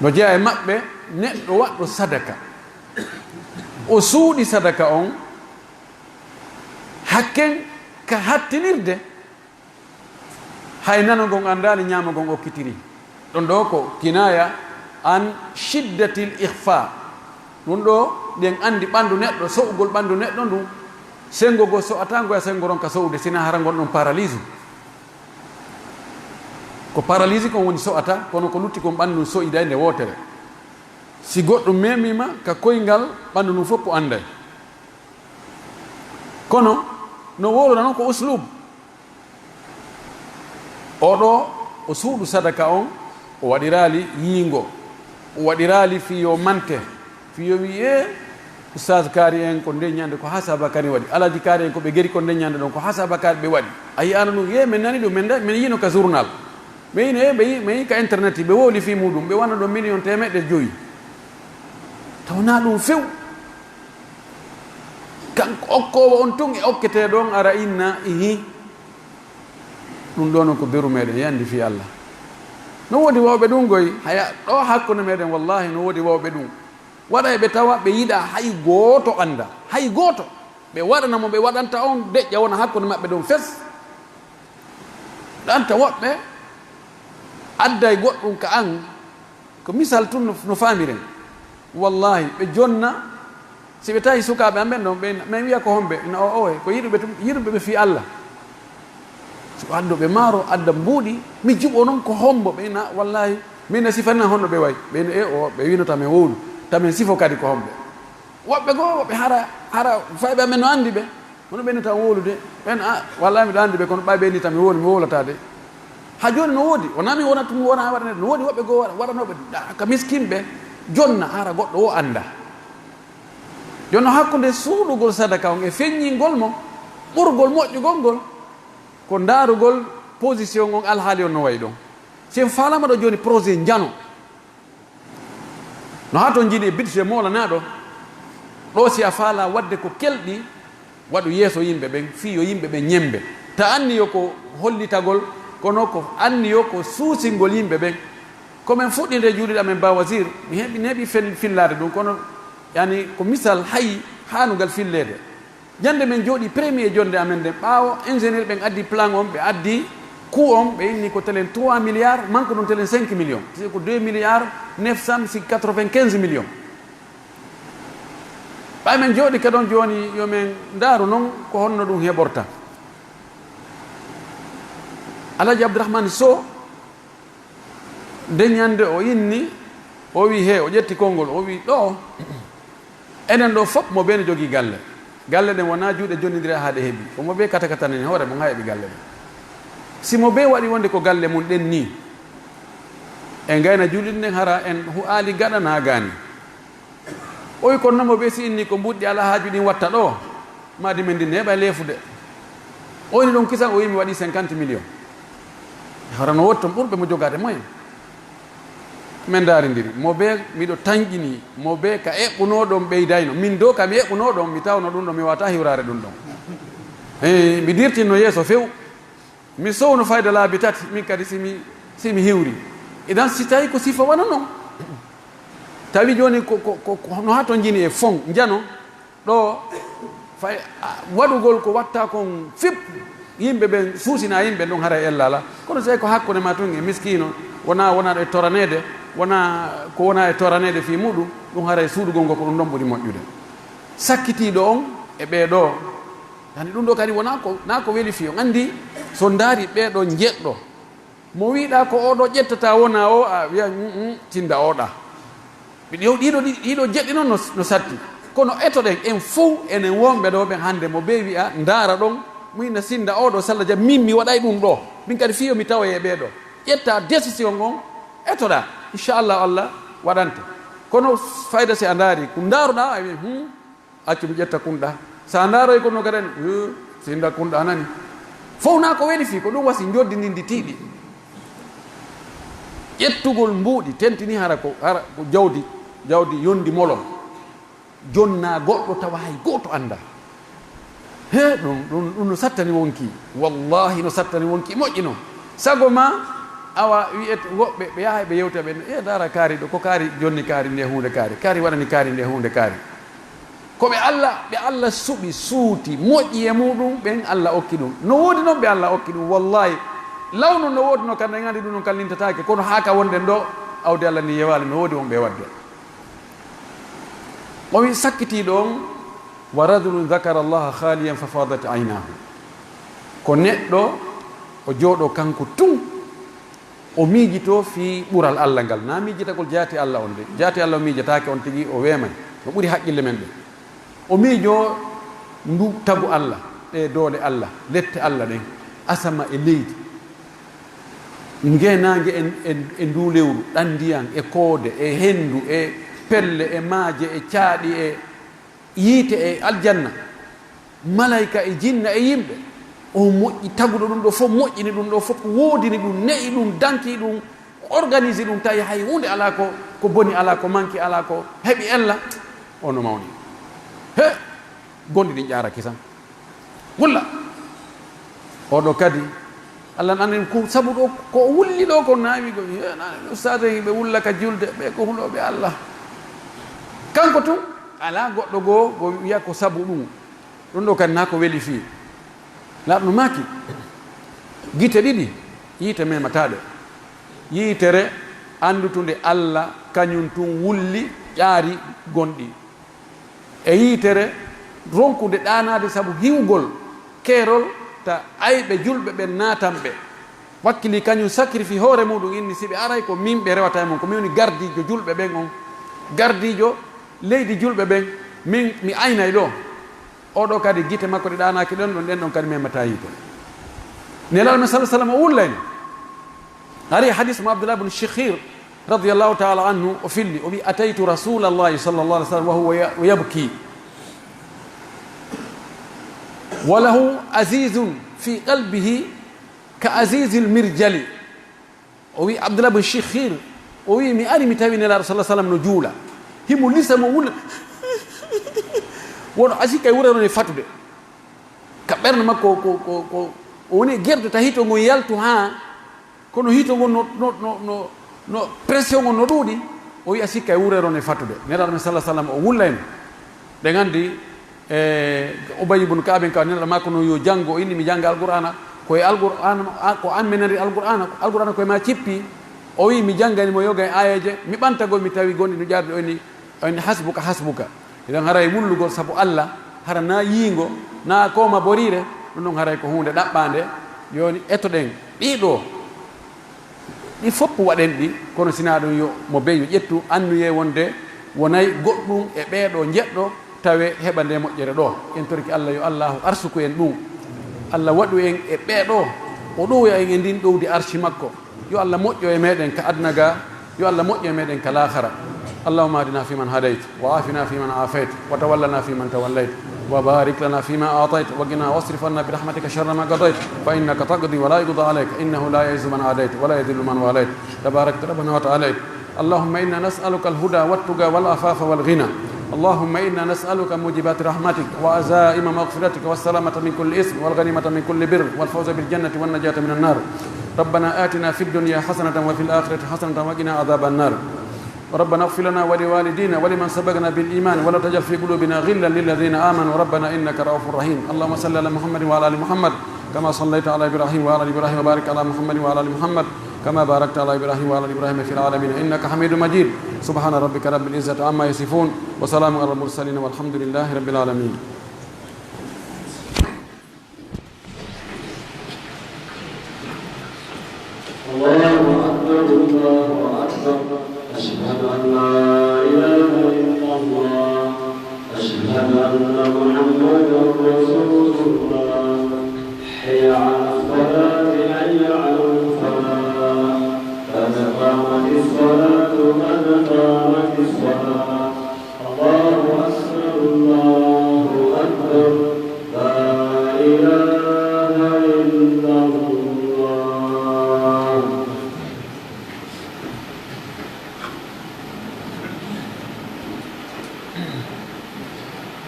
No jeyaa e maɓɓe neɗɗo waɗɗo sadaka. O suuɗi sadaka on, hakken ka hattinirde, hay nano ngon anndaali, ɲaamo ngon okkitiri. Ɗun ɗoo ko kinaaya an shiddatil ikhfa. Ɗun ɗoo Ɗen anndi ɓanndu neɗɗo, so'ugol ɓanndu neɗɗo ndun, senngo goo so'ataa ngoya senngo ronka so'ude, sinaa hara ngon ɗon paralyse. Ko paralyse kon woni so'ata, kono ko lutti kon ɓanndu ndun so'iday nde wootere. Si goɗɗo memii ma ka koyngal, ɓanndu ndun fof ko annday. Kono no wowlora non ko uslub. Oo ɗoo, o suuɗu sadaka on, o waɗiraali yiingo, o waɗiraali fii yo mante, fii yo wi'i, "Ee, Ustaas Kaari en ko nden ñande ko hasaba kadi waɗi, Alaaji Kaari en ko ɓe geri ko nden ñande ɗon ko hasaba kadi ɓe waɗi." A yi'aano ɗum, "Ee, men nani ɗum, men da-, men yiino ka journal, men yiino, ee, men yi-, men yi ka internet, ɓe wowli fii muuɗum, ɓe wanna ɗon miliyon teemeɗɗe jowi." Taw naa ɗum few. Kanko okkoowo on tun e okketee ɗon ara inna, ihi. Ɗum ɗoo non ko beru meɗen, yandi fii Allah. No woodi wawɓe ɗum goy, haya ɗoo hakkunde meɗen, wallahi no woodi wawɓe ɗum. Waɗa e ɓe tawa ɓe yiɗa hay gooto anda, hay gooto. Ɓe waɗana mo ɓe waɗanta on deƴƴa wona hakkunde maɓɓe ɗon fes. Ɗanta woɓɓe adday goɗɗum ka an, ko misal tun no, no faamiren. Wallahi, ɓe jonna, si ɓe tawi sukaaɓe an ɓen ɗon, ɓe, ɓe wi'a ko homɓe, ina o, owe, ko yiɗuɓe tun, yiɗuɓe ɓe fii Allah. So adduɓe maaro, adda mbuuɗi, mi juɓo non ko hombo, ɓe ina, wallahi, min na sifana honno ɓe way. Ɓe ina, e o, ɓe wino tamen wowlu, tamen sifo kadi ko homɓe. Woɓɓe goo, woɓɓe hara, hara fayɓe amen no anndi ɓe. Kono ɓen tan wowlude. Ɓen, a, wallahi miɗo anndi ɓe, kono ɓay ɓen ni tan mi wowlu, mi wowlataa de. Ha jooni no woodi. Wonaa mi wona tun, mi wona waɗa, no woodi woɓɓe goo waɗa, waɗanooɓe da-, ka miskinɓe, jonna hara goɗɗo o annda. Jooni hakkunde suuɗugol sadaka on e feññingol mo, ɓurgol moƴƴugol ngol, ko ndaarugol position on alhaali on no wayi ɗon. Si en faalama ɗo jooni projet njano. No haa ton jiiɗi e budget moolanaaɗo, ɗoo si a faalaa waɗde ko kelɗi, waɗu yeeso yimɓe ɓen, fii yo yimɓe ɓen ñemmbe. Ta anniyo ko hollitagol, kono ko anniyo ko suusingol yimɓe ɓen. Ko men fuɗɗinde juulirde amen Ba Wazir, mi heɓi, mi heɓi fel-, fillaade ɗum, kono, yani, ko misal hay haanugal filleede. Ñande men jooɗii premier jonnde amen nden, ɓaawo ingénieur ɓen addi plan on, ɓe addi coût on, ɓe inni ko telen trois milliards, manque ɗum telen cinq millions. C'est ko deux milliards neuf cent quatre-vingt-quinze millions. Ɓay men jooɗii ka ɗon jooni, yo men ndaaru non ko honno ɗum heɓorta. Alhaji Abdourahmane Sow, nden ñande o inni, o wi'i, he, o ƴetti konngol, o wi'i, ɗoo, enen ɗoo fof mo bee no jogii galle. Galle ɗen wonaa juuɗe jonnindire haa ɗe heɓi. Ko mo bee katakatani hoore mum haa heɓi galle ɗen. Si mo bee waɗi wonde ko galle mum ɗen nii, en ngayna juulirde nden hara en hu'aali gaɗa naa gaani. O wi, kono non mo bee si inni ko mbuuɗi alaa haaju ɗin watta ɗoo, maadi men ndin ne heɓa leefude. O woni ɗon kisan, o wi mi waɗi cinquante millions. Hara no woodi ton ɓurɓe mo jogaade moyen. Men ndaarindiri. Mo bee miɗo tanƴini, mo bee ka eɓɓunoo ɗon ɓeydayno. Min doo ka mi eɓɓunoo ɗon, mi tawno ɗum ɗon, mi wata hiwraare ɗum ɗon. Eh, mi dirtinno yeeso few. Mi sowno fayda laabi tati, min kadi si mi, si mi hiwri. Idan si tawi ko sifa wano non, tawi jooni ko, ko, ko, ko no haa ton jini e fon, njano, ɗo fay, a, waɗugol ko watta kon fip, yimɓe ɓen suusina yimɓe ɗon haray ella ala. Kono si ko hakkunde ma tun e miskiino, wona, wona e toraneede, wona ko wona e toraneede fii muɗum, ɗum haray suuɗugol ngol ko ɗum ɗon ɓuri moƴƴude. Sakkitiiɗo on e ɓee ɗoo, yani ɗum ɗoo kadi wona ko, na ko weli fii on. Anndi so ndaari ɓee ɗoo njeɗɗo, mo wiɗa ko oo ɗoo ƴettata wona o, a wiya, "Mm, mm, tinda oo ɗaa." Ɗiɗo, ɗiɗo, ɗiɗo jeɗɗi non no, no satti. Kono etoɗen en fow enen wonɓe ɗoo ɓen hannde mo bee wi'a, ndaara ɗon, mo ina sinda oo ɗoo salla jam, min mi waɗay ɗum ɗoo. Min kadi fii yo mi tawoye e ɓee ɗoo. Ƴetta décision on, etoɗaa. Inchallahu Allah waɗante. Kono fayda si a ndaari, ko ndaaruɗaa, a wi'a, "Hmm, accu mi ƴetta kunɗa." Sa ndaaroy kono kadi, "Hmm, sinda kunɗa nani." Fow na ko weli fii, ko ɗum wasi njoddi ndin ndi tiiɗi. Ƴettugol mbuuɗi, tentini hara ko, hara ko jawdi, jawdi yondi molon. Jonna goɗɗo tawa hay gooto anndaa. He, ɗum, ɗum, ɗum no sattani wonki. Wallahi no sattani wonki, moƴƴi non. Sago ma, awa, wi'et woɓɓe, ɓe yahay ɓe yewta ɓe, "E, ndaara kaari ɗo, ko kaari jonni kaari nde huunde kaari. Kaari waɗani kaari nde huunde kaari." Ko ɓe Alla, ɓe Alla suɓi, suuti, moƴƴi e muɗum, ɓen Alla okki ɗum. No woodi non ɓe Alla okki ɗum, wallahi. Law non no woodi no kan, en anndi ɗum non kan lintataake, kono haa ka wonde ɗo, awdi Alla ni yewaali, no woodi wonɓe e waɗde. O wi sakkitiiɗo on, "Wa rajulun dhakara Allaha khaliyan fa fadat aynaahu." Ko neɗɗo, o jooɗo kanko tun, o miijitoo fii ɓural Alla ngal. Naa miijitagol jaati Alla on de. Jaati Alla on miijataake on tigi, o weemay. No ɓuri haqqille men ɗen. O miijoo ndu tagu Alla, ɗee doole Alla, lette Alla ɗen, asama e leydi. Ngeenaange e, e, e nduu lewru, ɗan ndiyan, e koode, e henndu, e pelle, e maaje, e caaɗi, e yiite, e aljanna, malayka, e jinna, e yimɓe. O moƴƴi taguɗo ɗum ɗoo fof, moƴƴini ɗum ɗoo fof, woodini ɗum, ne'i ɗum, danki ɗum, organise ɗum, tawi hay huunde alaa ko, ko boni alaa, ko manki alaa, ko heɓi ella, on no mawni. He, gonɗi ɗin ƴaaraki tan. Wulla. Oo ɗoo kadi, Alla no anndi ko sabu ɗoo, ko o wulli ɗoo ko naawi ko, he, na, ustaas en ɓe wulla ka julde, ɓe ko hulooɓe Alla. Kanko tun, alaa goɗɗo goo, go wi'a ko sabu ɗum. Ɗum ɗoo kadi naa ko weli fii. Laatno maaki, gite ɗiɗi, yiite memataa ɗe. Yiitere anndutunde Alla, kañum tun wulli ƴaari gonɗi. E yiitere ronkunde ɗaanaade sabu hiwgol keerol ta ayɓe julɓe ɓen naatan ɓe. Wakkili kañum sacrifie hoore muɗum inni, si ɓe aray ko min ɓe rewata e mun, ko min woni gardiijo julɓe ɓen on, gardiijo leydi julɓe ɓen, min mi aynay ɗoo. Oo ɗoo kadi gite makko ɗe ɗaanaaki ɗon ɗon, ɗen ɗon kadi memataa yiite. Nelaaɗo men sallallahu alaihi wasallam o wullayno. Ari hadis mo Abdullah ibn Shikhir radiyallahu ta'ala anhu o filli, o wi, "Ataytu Rasulallahi sallallahu alaihi wasallam wa huwa ya-, yabki. Wa lahu azizun fi qalbihi ka azizil mirjali." O wi Abdullah ibn Shikhir, o wi, "Mi ari mi tawi Nelaaɗo sallallahu alaihi wasallam no juula. Himo lisa mo wula." Wono a sikka e wurere no e fatude. Ka ɓernde makko ko, ko, ko, o woni e gerde ta hito ngon yaltu haa Kono hiito ngon no, no, no, no, no pression ngon no ɗuuɗi, o wi'a sikka e wurere on e fatude. Nelaaɗo men sallallahu alaihi wasallam o wullayno. Ɗen anndi, e, Ubay ibn Ka'b en ka Nelaaɗo maako no yo janngo, o inni mi jannga Alqur'aana, ko e Alqur'aana, a, ko an menani Alqur'aana, Alqur'aana ko e ma cippi. O wi'i mi janngani mo yoga e aayeeje, mi ɓantagol mi tawi gonɗi no ƴaarɗi o inni, o inni, "Hasbuka, hasbuka." Idan haray wullugol sabu Alla, hara na yiingo, na kooma boriire, ɗum ɗon haray ko huunde ɗaɓɓaande. Jooni etoɗen ɗii ɗoo, ɗi fof waɗen ɗi, kono sinaa ɗum yo mo beyo ƴettu anniyee wonde wonay goɗɗum e ɓee ɗoo njeɗɗo tawe heɓa nde moƴƴere ɗoo. En torike Alla yo Allaahu arsuku en ɗum. Alla waɗu en e ɓee ɗoo, o ɗowoya en e ndin ɗowdi arshi makko. Yo Alla moƴƴo e meɗen ka aduna ga, yo Alla moƴƴo e meɗen ka laakhara. اللهم اهدنا فيمن هديت، وعافنا فيمن عافيت، وتولنا فيمن توليت، وبارك لنا فيما أعطيت، وقنا واصرف عنا برحمتك شر ما قضيت، فإنك تقضي ولا يقضى عليك، إنه لا يعز من عاديت، ولا يذل من واليت، تباركت ربنا وتعاليت. اللهم إنا نسألك الهدى والتقى والعفاف والغنى. اللهم إنا نسألك موجبات رحمتك وعزائم مغفرتك والسلامة من كل إثم والغنيمة من كل بر والفوز بالجنة والنجاة من النار. ربنا آتنا في الدنيا حسنة وفي الآخرة حسنة وقنا عذاب النار. ربنا اغفر لنا ولوالدينا ولمن سبقنا بالإيمان ولا تجعل في قلوبنا غلا للذين آمنوا ربنا إنك رؤوف رحيم. اللهم صل على محمد وعلى آل محمد كما صليت على إبراهيم وعلى آل إبراهيم وبارك على محمد وعلى آل محمد كما باركت على إبراهيم وعلى آل إبراهيم في العالمين إنك حميد مجيد. سبحان ربك رب العزة عما يصفون وسلام على المرسلين والحمد لله رب العالمين. الله أكبر، الله أكبر. أشهد أن لا إله إلا الله. أشهد أن محمدا رسول الله. حي على الصلاة، حي على الفلاح. قد قامت الصلاة، قد قامت الصلاة. الله أكبر، الله أكبر، لا إله إلا الله.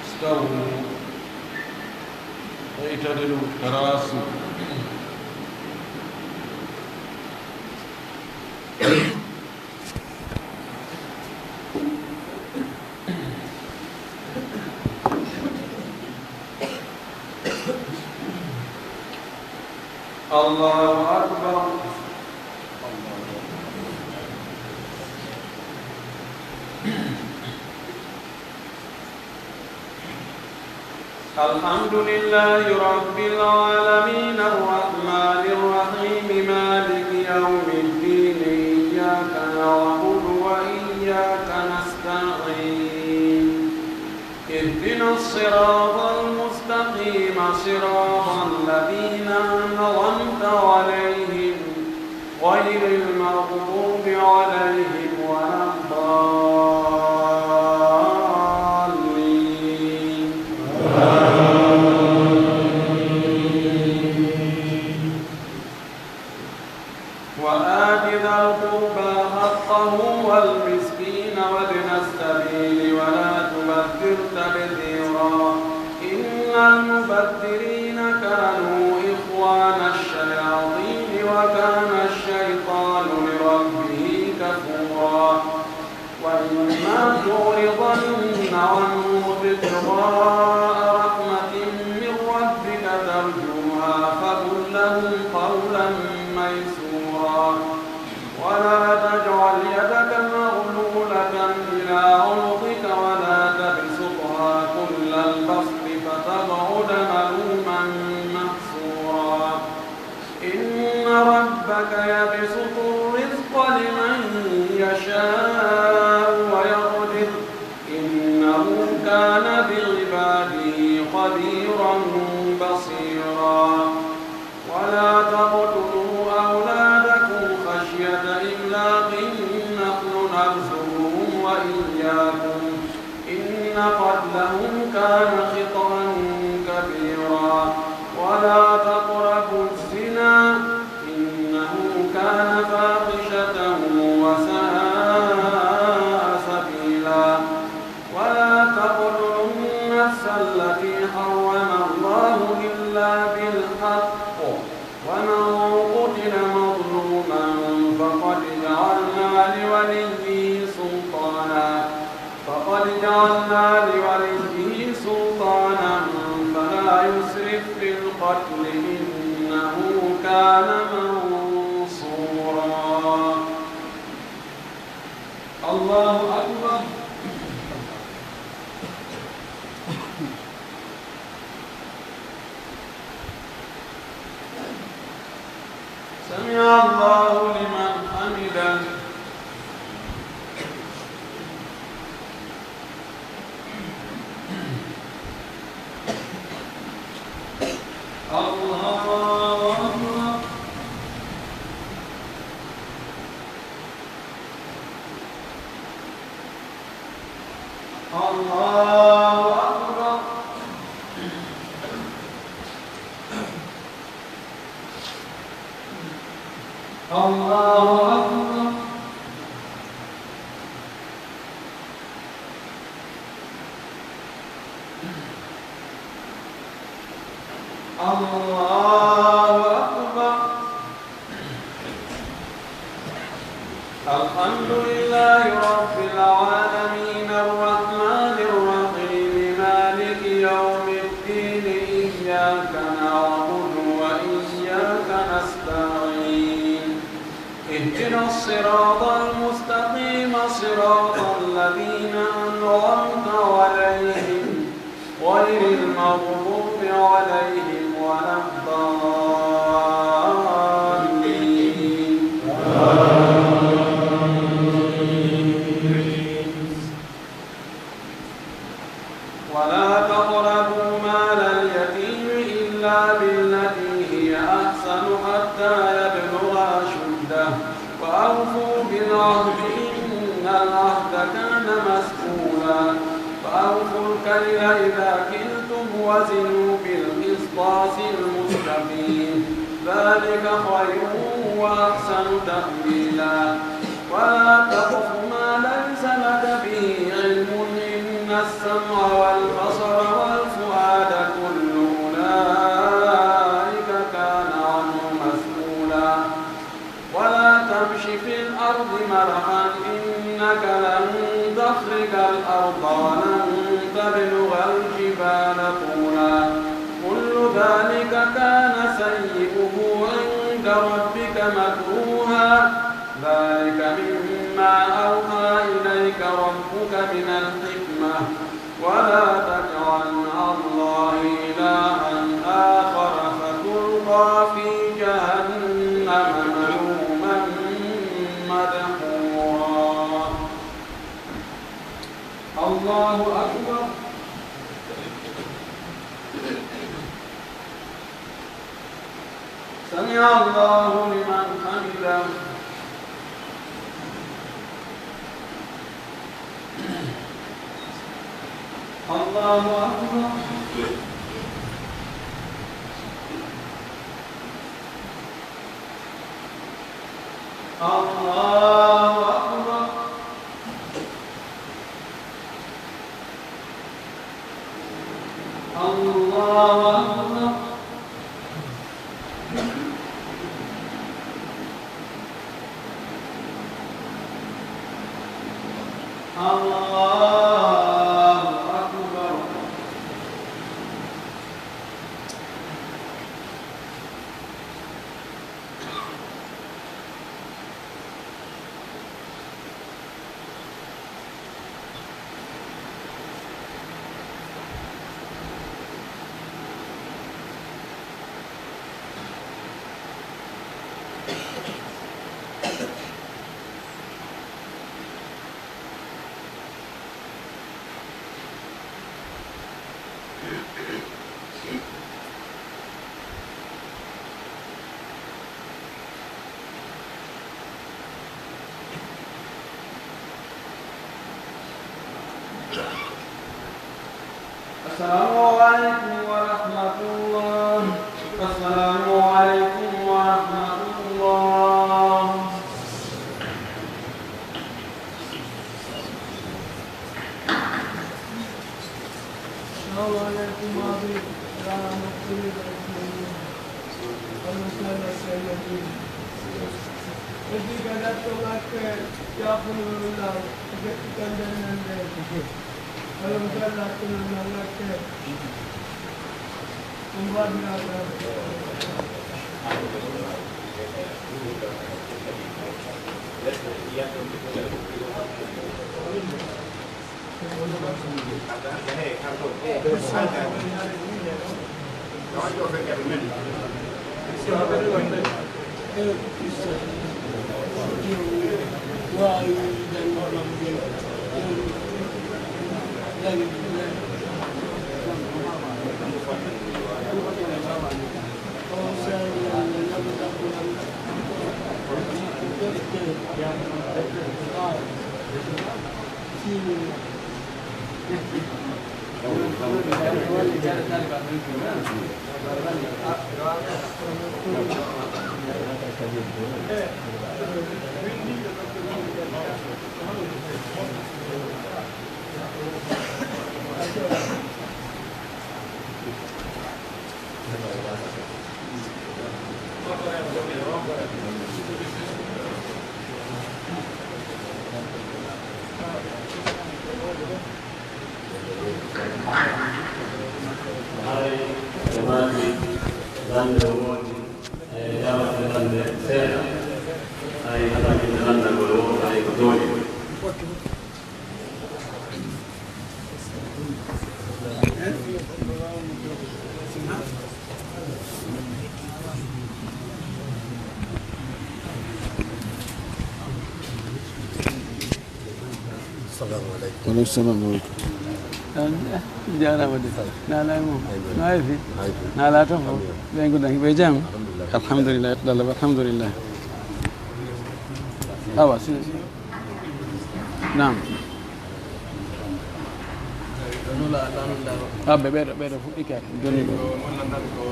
استووا، اعتدلوا، تراصوا. الله أكبر. الحمد لله رب العالمين الرحمن الرحيم مالك يوم الدين إياك نعبد وإياك نستعين اهدنا الصراط المستقيم صراط الذين أنعمت عليهم غير المغضوب عليهم ولا الضالين. وآت ذا القربى حقه والمسكين وابن السبيل ولا تبذر تبذيرا. إن المبذرين كانوا إخوان الشياطين وكان الشيطان لربه كفورا. وإما تعرضن عنهم ابتغاء رحمة من ربك ترجوها فقل لهم قولا ميسورا. ولا تجعل يدك مغلولة إلى عنقك ولا تبسطها كل البسط فتقعد ملوما محسورا. إن ربك يبسط الرزق لمن يشاء ويقدر إنه كان بعباده خبيرا بصيرا. ولا تقتلوا أولادكم خشية إملاق نحن نرزقهم وإياكم إن قتلهم كان خطأ كبيرا. ولا تقربوا الزنا إنه كان فاحشة وساء سبيلا. ولا تقتلوا النفس التي حرم الله إلا بالحق ومن قتل مظلوما فقد جعلنا لوليه سلطانا فقد جعلنا لوليه سلطانا فلا يسرف في القتل إنه كان منصورا. الله أكبر. سمع الله لمن حمده. الله أكبر. الله أكبر. الله أكبر. الله أكبر. الحمد لله رب العالمين الرحمن الرحيم مالك يوم الدين إياك نعبد وإياك نستعين اهدنا الصراط المستقيم صراط الذين أنعمت عليهم غير المغضوب عليهم ولا الضالين. آمين. ولا تقربوا مال اليتيم إلا بالتي هي أحسن حتى يبلغ أشده وأوفوا بالعهد إن العهد كان مسؤولا. وأوفوا الكيل إذا كلتم وزنوا بالقسطاس المستقيم ذلك خير وأحسن تأويلا. ولا تقف ما ليس لك به علم إن السمع والبصر والفؤاد كل أولئك كان عنه مسؤولا. ولا تمش في الأرض مرحا إنك لن تخرق الأرض ولن تبلغ الجبال طولا. كل ذلك كان سيئه عند ربك مكروها. ذلك مما أوحى إليك ربك من الحكمة. ولا تجعل مع الله سمع الله لمن حمده. الله أكبر. الله أكبر. الله أكبر. الله أكبر. السلام عليكم ورحمة الله. السلام عليكم ورحمة الله. السلام عليكم ورحمة الله. Haray ɓe maaki lannde o woodi, e jawata lannde seeɗa, hay hatanki lannde ngol o, hay ko jooɗi. Assalamu aleykum. Wa aleykum salam wa rahmatullah. An, eh, jaaraama de. Naalaa e mum. Aywa. No heefi? No heefi. Naalaa toon fof. Alhamdulillah. Ɓe ko dañi ɓe jam? Alhamdulillah. Alhamdulillah. Alhamdulillah. Alhamdulillah. Awa, si, si. Naam. Abbe, ɓeeɗo, ɓeeɗo fuɗɗike. Joni ɗo. Ko mo lanndata ko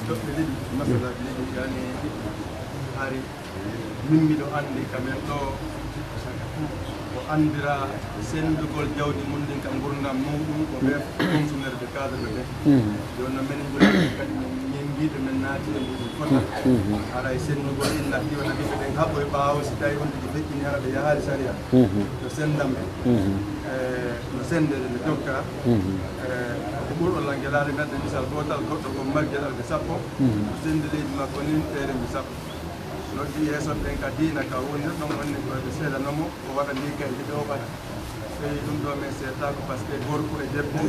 toɓɓe ɗiɗi, masalaaji ɗiɗi, yani, hari. Min miɗo anndi ka men ɗoo ko anndiraa senndugol jawdi mun ndin ka ngurndan muuɗum, ko ɓe fonctionnaire de cadre ɓe ɓen. Mhm. Jooni non menen julɓe kadi min ngiɗi men naati e muuɗum fota. Mhm. Haray senndugol inna hiwa na ɓiɓɓe ɓen haɓoy ɓaawo si tawi on tigi feƴƴini hara ɓe yahaali sariya. Mhm. No senndan ɓe. Mhm. Eh, no senndede no jokka. Mhm. Eh, ko ɓurɗo lan gelaali men misal gootal goɗɗo ko mari gelal ɓe sappo. Mhm. No senndi leydi makko nin ɓeere mi sappo. Noddi yeeso ɓen ka diina ka wonirɗon, onni ko ɓe seedanoo mo, o waɗa ndi kaydi ɓe o ɓada. Tawi ɗum ɗo men seedtaako, parce que gorko e debbo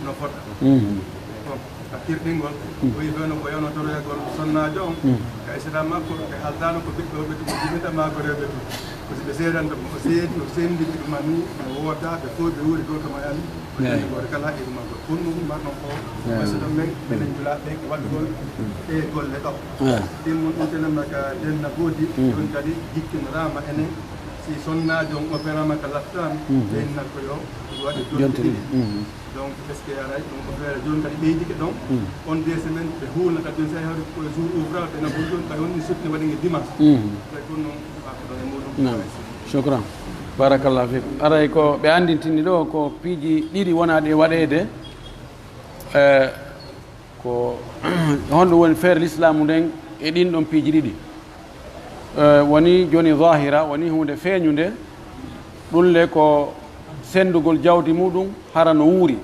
no fota. Mhm. Bon, ka kirɗingol, mhm, o wi'i ɓe no ko yano toroyagol sonnaajo on, mhm, ka islam makko, ɓe haldaano ko ɓiɓɓe o ɓe tigi jibinta maa ko rewɓe tun. Ko si ɓe seedanta mo, o seedi, o senndi ɓe ɗum, ani ɓe woodaa, ɓe fow ɓe wuuri, gooto mo e amen. Ko Eey. Jannde gooto kala e ɗum, ko ɗum ɗum marno ko, Eey. Ɓay so ɗon men, menen julaaɓe ɓen, e waɗugol ɗee golle ɗoo. Eey. Ɗin mun ɗum tenama ka denna boodi, Mm. Ɗum kadi jikkinoraama enen, si sonnaajo on opéraama ka laftaan, Mm. Ɓe inna ko yo waɗe Jonti jonti ɗiɗi. Mm. Donc, est-ce que aray ɗum ko feere jooni kadi ɓeydike ɗon? Mm. On deux semaines, ɓe huulna kadi jooni, so hawri ko e jour ouvrable, ɓe naɓi jooni, kadi woni sutni waɗi nge dimanche. Mm. Tawi kono ɗum ko ɗon e muɗum. Naam. Shukran. Barakallahu fiik. Aray ko ɓe anndintini ɗoo ko piiji ɗiɗi wonaaɗi e waɗeede. Eh, ko honɗum woni feere lislaamu nden e ɗin ɗon piiji ɗiɗi? Eh, woni jooni zahira, woni huunde feeñunde, ɗum le ko senndugol jawdi muɗum hara no wuuri.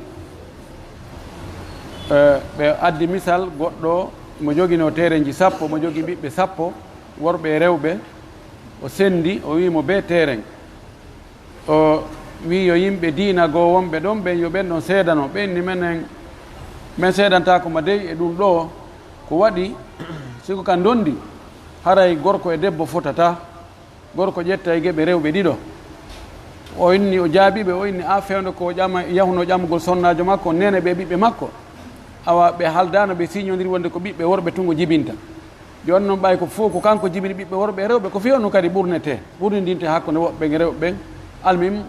Eh, ɓe addi misal goɗɗo mo joginoo terenji sappo, mo jogi ɓiɓɓe sappo, worɓe e rewɓe, o senndi, o wi'i mo bee teren. O wi'i yo yimɓe diina goo wonɓe ɗon ɓen, yo ɓen ɗon seedano. Ɓe inni, menen, men seedantaako ma dey e ɗum ɗoo. Ko waɗi, si ko ka ndondi, haray gorko e debbo fotataa. Gorko ƴettay geɓe rewɓe ɗiɗo. O inni, o jaabii ɓe, o inni, a fewndo ko ƴama, yahunoo ƴamugol sonnaajo makko, nene ɓe ɓiɓɓe makko. Awa ɓe haldaano, ɓe siñondiri wonde ko ɓiɓɓe worɓe tun o jibinta. Jooni non ɓay ko fow ko kanko jibini ɓiɓɓe worɓe e rewɓe, ko fii on ɗum kadi ɓurnetee, ɓurnindintee hakkunde woɓɓe ɓen e rewɓe ɓen. Almuhim,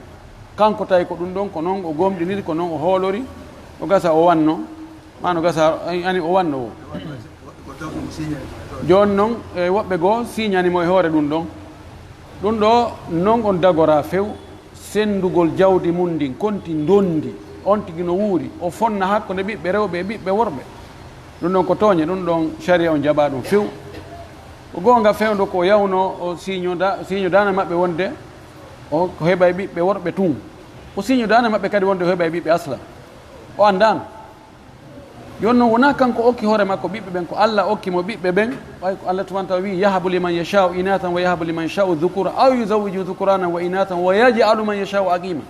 kanko tawi ko ɗum ɗon, ko non o gomɗiniri, ko non o hoolori, o gasa o wanno, maa no gasa ani o wanno o. Jooni non, e woɓɓe goo siñani mo e hoore ɗum ɗon. Ɗum ɗoo non on dagoraa few. Senndugol jawdi mun ndin, konti ndondi, on tigi no wuuri, o fonna hakkunde ɓiɓɓe rewɓe e ɓiɓɓe worɓe. Ɗum ɗon ko tooñe, ɗum ɗon sharia on jaɓaa ɗum few. Ko goonga fewndo ko o yahuno, o siiñoda-, siiñodaana maɓɓe wonde o, ko heɓay ɓiɓɓe worɓe tun. O siiñodaana maɓɓe kadi wonde o heɓay ɓiɓɓe asla. O anndaano. Jooni non, wonaa kanko okki hoore makko ɓiɓɓe ɓen, ko Alla okki mo ɓiɓɓe ɓen. Ɓay ko Alla subhanahu wa ta'ala wi'i, "Yahabu liman yasha'u inathan wa yahabu liman yasha'u dhukura aw yuzawwiju dhukurana wa inathan wa yaj'alu man yasha'u aqima."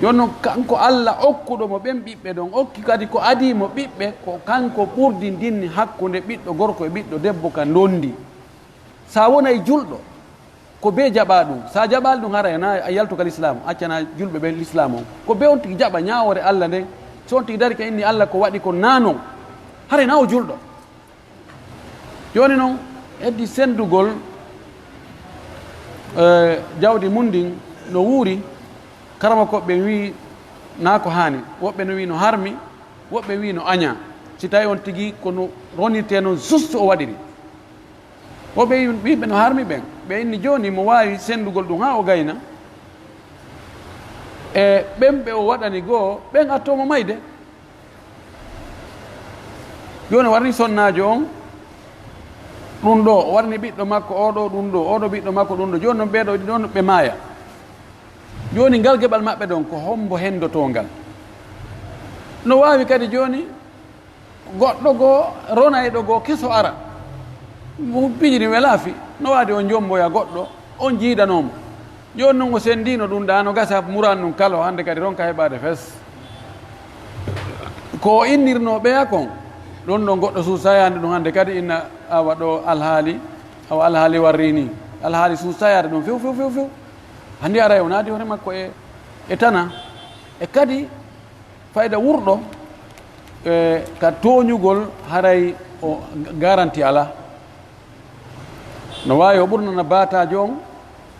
Jooni non, kanko Alla okkuɗo mo ɓen ɓiɓɓe ɗon, okki kadi ko adii mo ɓiɓɓe, ko kanko ɓurdindinni hakkunde ɓiɗɗo gorko e ɓiɗɗo debbo ka ndondi. Sa wonay julɗo, ko bee jaɓaa ɗum. So a jaɓaali ɗum, haray na a yaltu ka lislaamu, accana julɓe ɓen lislaamu on. Ko bee on tigi jaɓa ñaawoore Alla nden. So on tigi dari ka inni Alla ko waɗi kon naa non, haray na o julɗo. Jooni non, heddi senndugol, eh, jawdi mun ndin no wuuri, karamokooɓe ɓen wi'i naa ko haani, woɓɓe no wi'i no harmi, woɓɓe wi'i no añaa. Si tawi on tigi ko no ronirtee non, juste o waɗiri. Woɓɓe ɓiɓɓe no harmi ɓen. Ɓe inni jooni mo waawi senndugol ɗum haa o gayna. E ɓen ɓe o waɗani goo, ɓen attoo mo mayde. Jooni o warani sonnaajo on ɗum ɗoo, o warani ɓiɗɗo makko oo ɗoo ɗum ɗoo, oo ɗoo ɓiɗɗo makko ɗum ɗoo. Jooni non ɓee ɗoo ɗiɗon ɓe maaya. Jooni ngal geɓal maɓɓe ɗon, ko hombo henndotoo ngal? No waawi kadi jooni goɗɗo goo, ronayɗo goo keso ara. Mo piiji ɗin welaa fii. No waadi o jomboya goɗɗo, on jiidanoo mo. Jooni non o senndiino ɗum ɗaa, no gasa muraan ɗum kalo, hannde kadi ronka heɓaade fes. Ko o innirnoo ɓeya kon, ɗon ɗon goɗɗo suusayaande ɗum hannde kadi inna awa ɗoo alhaali, awa alhaali warri nii. Alhaali suusayaade ɗum few, few, few, few. Hannde aray o naati hoore makko e, e tana. E kadi fayda wurɗo, e, ka tooñugol haray o garanti alaa. No waawi o ɓurnana baataajo on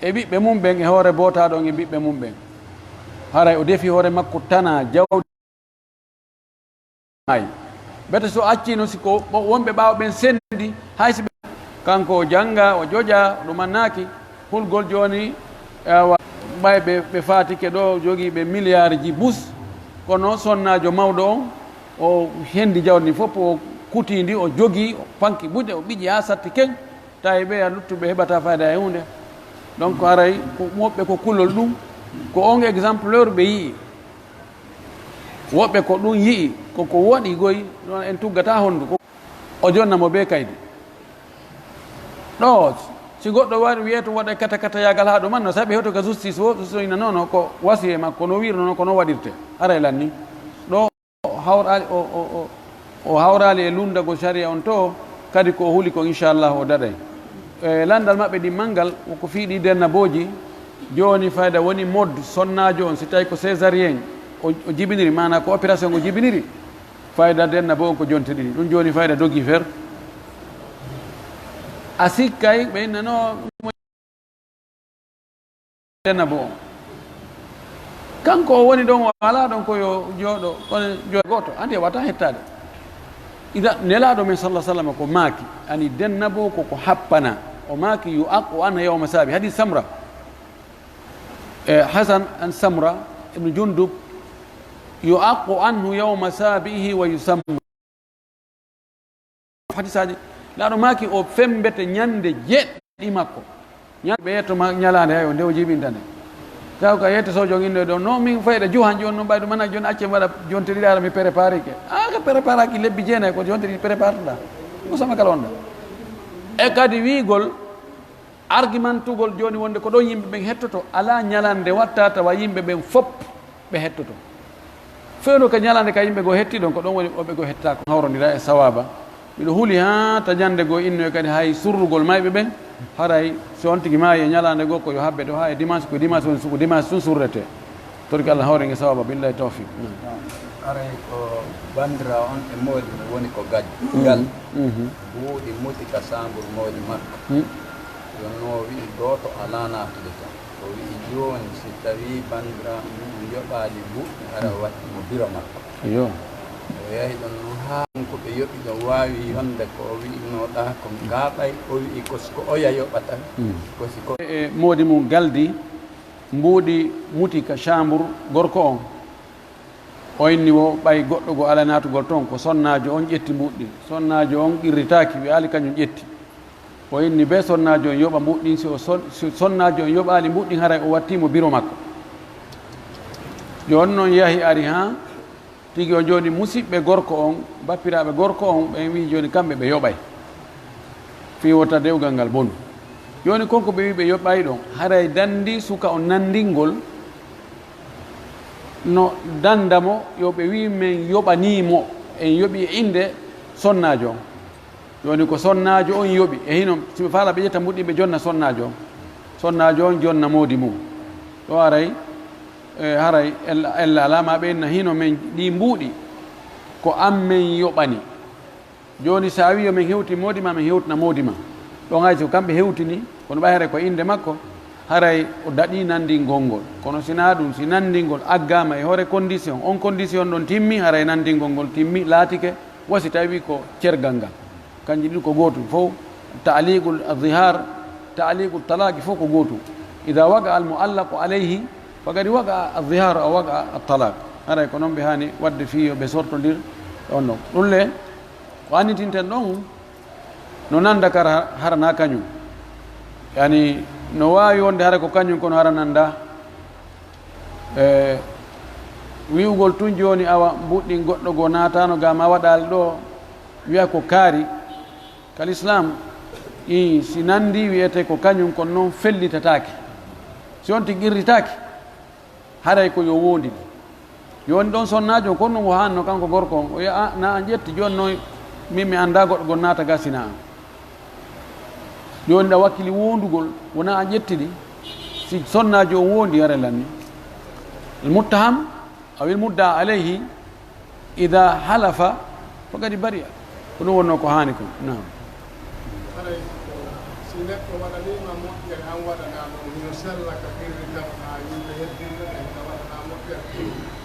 e ɓiɓɓe mum ɓen e hoore bootaaɗo on e ɓiɓɓe mum ɓen. Haray o defi hoore makko tana jawdi maayi. Bete so accino si ko ɓo-, wonɓe ɓaawo ɓen senndi, hay si ɓe, kanko o jannga, o joƴa, o ɗumannaaki. Hulgol jooni, awa, ɓay ɓe, ɓe faatike ɗoo, jogiiɓe miliyarji bus, kono sonnaajo mawɗo on, o hendi jawdi ndin fof, o kutii ndi, o jogii, o panki buɗe, o ɓiƴi haa satti ken, tawi ɓeya luttuɓe heɓataa fayda e huunde. Donc, haray ko woɓɓe ko kulol ɗum, ko on exemplaire ɓe yi'i. Woɓɓe ko ɗum yi'i, ko, ko waɗi goy, ɗon en tuggataa hondu. O jonna mo bee kaydi. Ɗoo, si goɗɗo wari wi'ee to waɗa kata kata yaagal haa ɗo man, no saɓi hoto ka justice wo, justice ina nono ko wasiye makko, no wiirno non ko no waɗirte. Haray lanni. Ɗoo o hawraali, o, o, o, o hawraali e lunndagol sariya on to, kadi ko o huli kon, inchallah, o daɗay. E, lanndal maɓɓe ɗin manngal, ko fii ɗii dennabooji, jooni fayda woni mode sonnaajo on, si tawii ko césarienne o, o jibiniri, maanaa ko opération o jibiniri, fayda dennaboo on ko jonte ɗiɗi. Ɗun jooni fayda dogii fer. A sikkay ɓe innanoo dennaboo on. Kanko o woni ɗon, o alaa ɗon ko yo jooɗo, kono jooɗo gooto, anndi e wata hettaade. Ida Nelaaɗo men sallallahu alaihi wasallam ko maaki, ani dennaboo ko ko happanaa. O maaki, "Yu'aqqu anhu yawma sabi." Hadis Samra. E, Hasan an Samra ibn Jundub, "Yu'aqqu anhu yawma sabihi wa yusamma." Hadisaaji, Nelaaɗo maaki o femmbete ñande jeeɗiɗi makko. Ñande ɓe yetto ma ñalaande hay o nde o jibinta nde. Taw ka yette sojo on inno ɗon, "No min fayda juhan jooni no ɓaydo mana jooni acce mi waɗa jonte ɗiɗi ara mi préparike." Ah, ka préparaki lebbi jeenay ko jonte ɗiɗi prépartoɗaa. Ko sama kala on ɗon. E kadi wiigol argumentugol jooni wonde ko ɗon yimɓe ɓen hettoto, alaa ñalande watta tawa yimɓe ɓen fop ɓe hettoto. Fewndo ka ñalande ka yimɓe goo hetti ɗon, ko ɗon woni woɓɓe goo hettaako. Hawrondira e sawaaba. Miɗo huli haa ta ñande goo innoye kadi hay surrugol mayɓe ɓen, haray si on tigi maayi e ñalande goo ko yo habbe ɗo haa e dimanche, ko dimanche woni suku, dimanche tun surrete. Torki Allah hawren e sawaaba, billahi tawfiq. Aray ko bandira on e moodi mo woni ko gaj-, gal. Mhm. Buuɗi muti ka sambur moodi makko. Mm. Yo no wi'i gooto alaa naatude ton. O wi'i jooni si tawii banndiraawo mum yoɓaali mbuuɗi, hara waɗi mo biro makko. Iyo. O yahi ɗon non haa ko ɓe yoɓi ɗon waawi yonde ko o wi'inooɗaa kon. Kaa ɓay o wi'i ko si ko oya yoɓata, mm, ko si ko. E moodi mum galdi, mbuuɗi muti ka caambur gorko on. O inni wo ɓay goɗɗo goo alaa naatugol ton, ko sonnaajo on ƴetti mbuuɗi ɗin. Sonnaajo on qirritaaki, wi'aali kañum ƴetti. O inni bee sonnaajo on yoɓa mbuuɗi ɗin, si o son-, si sonnaajo on yoɓaali mbuuɗi ɗin, haray o wattii mo biro makko. Jooni non yahi ari haa tigi o jooni musiɓɓe gorko on, bappiraaɓe gorko on, ɓen wi'i jooni kamɓe ɓe yoɓay. Fii wota dewgal ngal bonu. Jooni kon ko ɓe wi'i ɓe yoɓay ɗon, haray dandi suka on nandingol no danda mo, yo ɓe wi'i men yoɓanii mo, en yoɓi e innde sonnaajo on. Jooni ko sonnaajo on yoɓi. E hino, si ɓe faalaa ɓe ƴetta mbuuɗi ɓe jonna sonnaajo on. Sonnaajo on jonna moodi mum. Ɗo haray, e, haray ella, ella alaa ma ɓe inna hino men ɗi mbuuɗi. Ko an men yoɓani. Jooni si a wi'i yo men hewtin moodi ma, men hewtina moodi ma. Ɗon hay si ko kamɓe hewtini, kono ɓay haray ko innde makko, haray o daɗii nanndingol ngol. Kono si naa ɗun, si nanndingol aggaama e hoore condition, on condition ɗon timmi, haray nanndingol ngol timmi, laatike, wa si tawii ko cergal ngal. Kanji ɗiɗi ko gootum fow, ta'liqul zihar, ta'liqul talaqi fow ko gootum. Idha waqa al mu'allaqu alayhi, faqad waqa al zihar aw waqa al talaq. Haray ko non ɓe haani waɗde fii yo ɓe sortondir ɗon ɗon. Ɗun le, ko annitinten ɗon, no nanda kara hara na kañum. Yani, no waawi wonde hara ko kañum, kono hara nanda. E, wi'ugol tun jooni awa mbuuɗi ɗin goɗɗo goo naataano ga ma waɗaali ɗo, wi'a ko kaari. Ka Lislaam, ii, si nandi wi'ete ko kañum, kono non fellitataake. Si on tigi qirritaake, haray ko yo woondin. Yo woni ɗon sonnaajo on, kono non o haanno kanko gorko on, o wi'a, "Ah, na an ƴetti, jooni non min mi anndaa goɗɗo goo naata ga si na an." Jooni ɗa wakkili woondugol, wonaa an ƴetti ɗi. Si sonnaajo on woondi, haray lanni. Al muttaham, aw al mudda alayhi, ida halafa, faqad bari'a. Ko ɗun wonnoo ko haani kon. Naam. Haray ko si neɗɗo waɗanii ma moƴƴere, an waɗanaa ɗum, hino sella ka qirrital haa yimɓe heddinɓe ɓe, hino waɗanaa moƴƴere.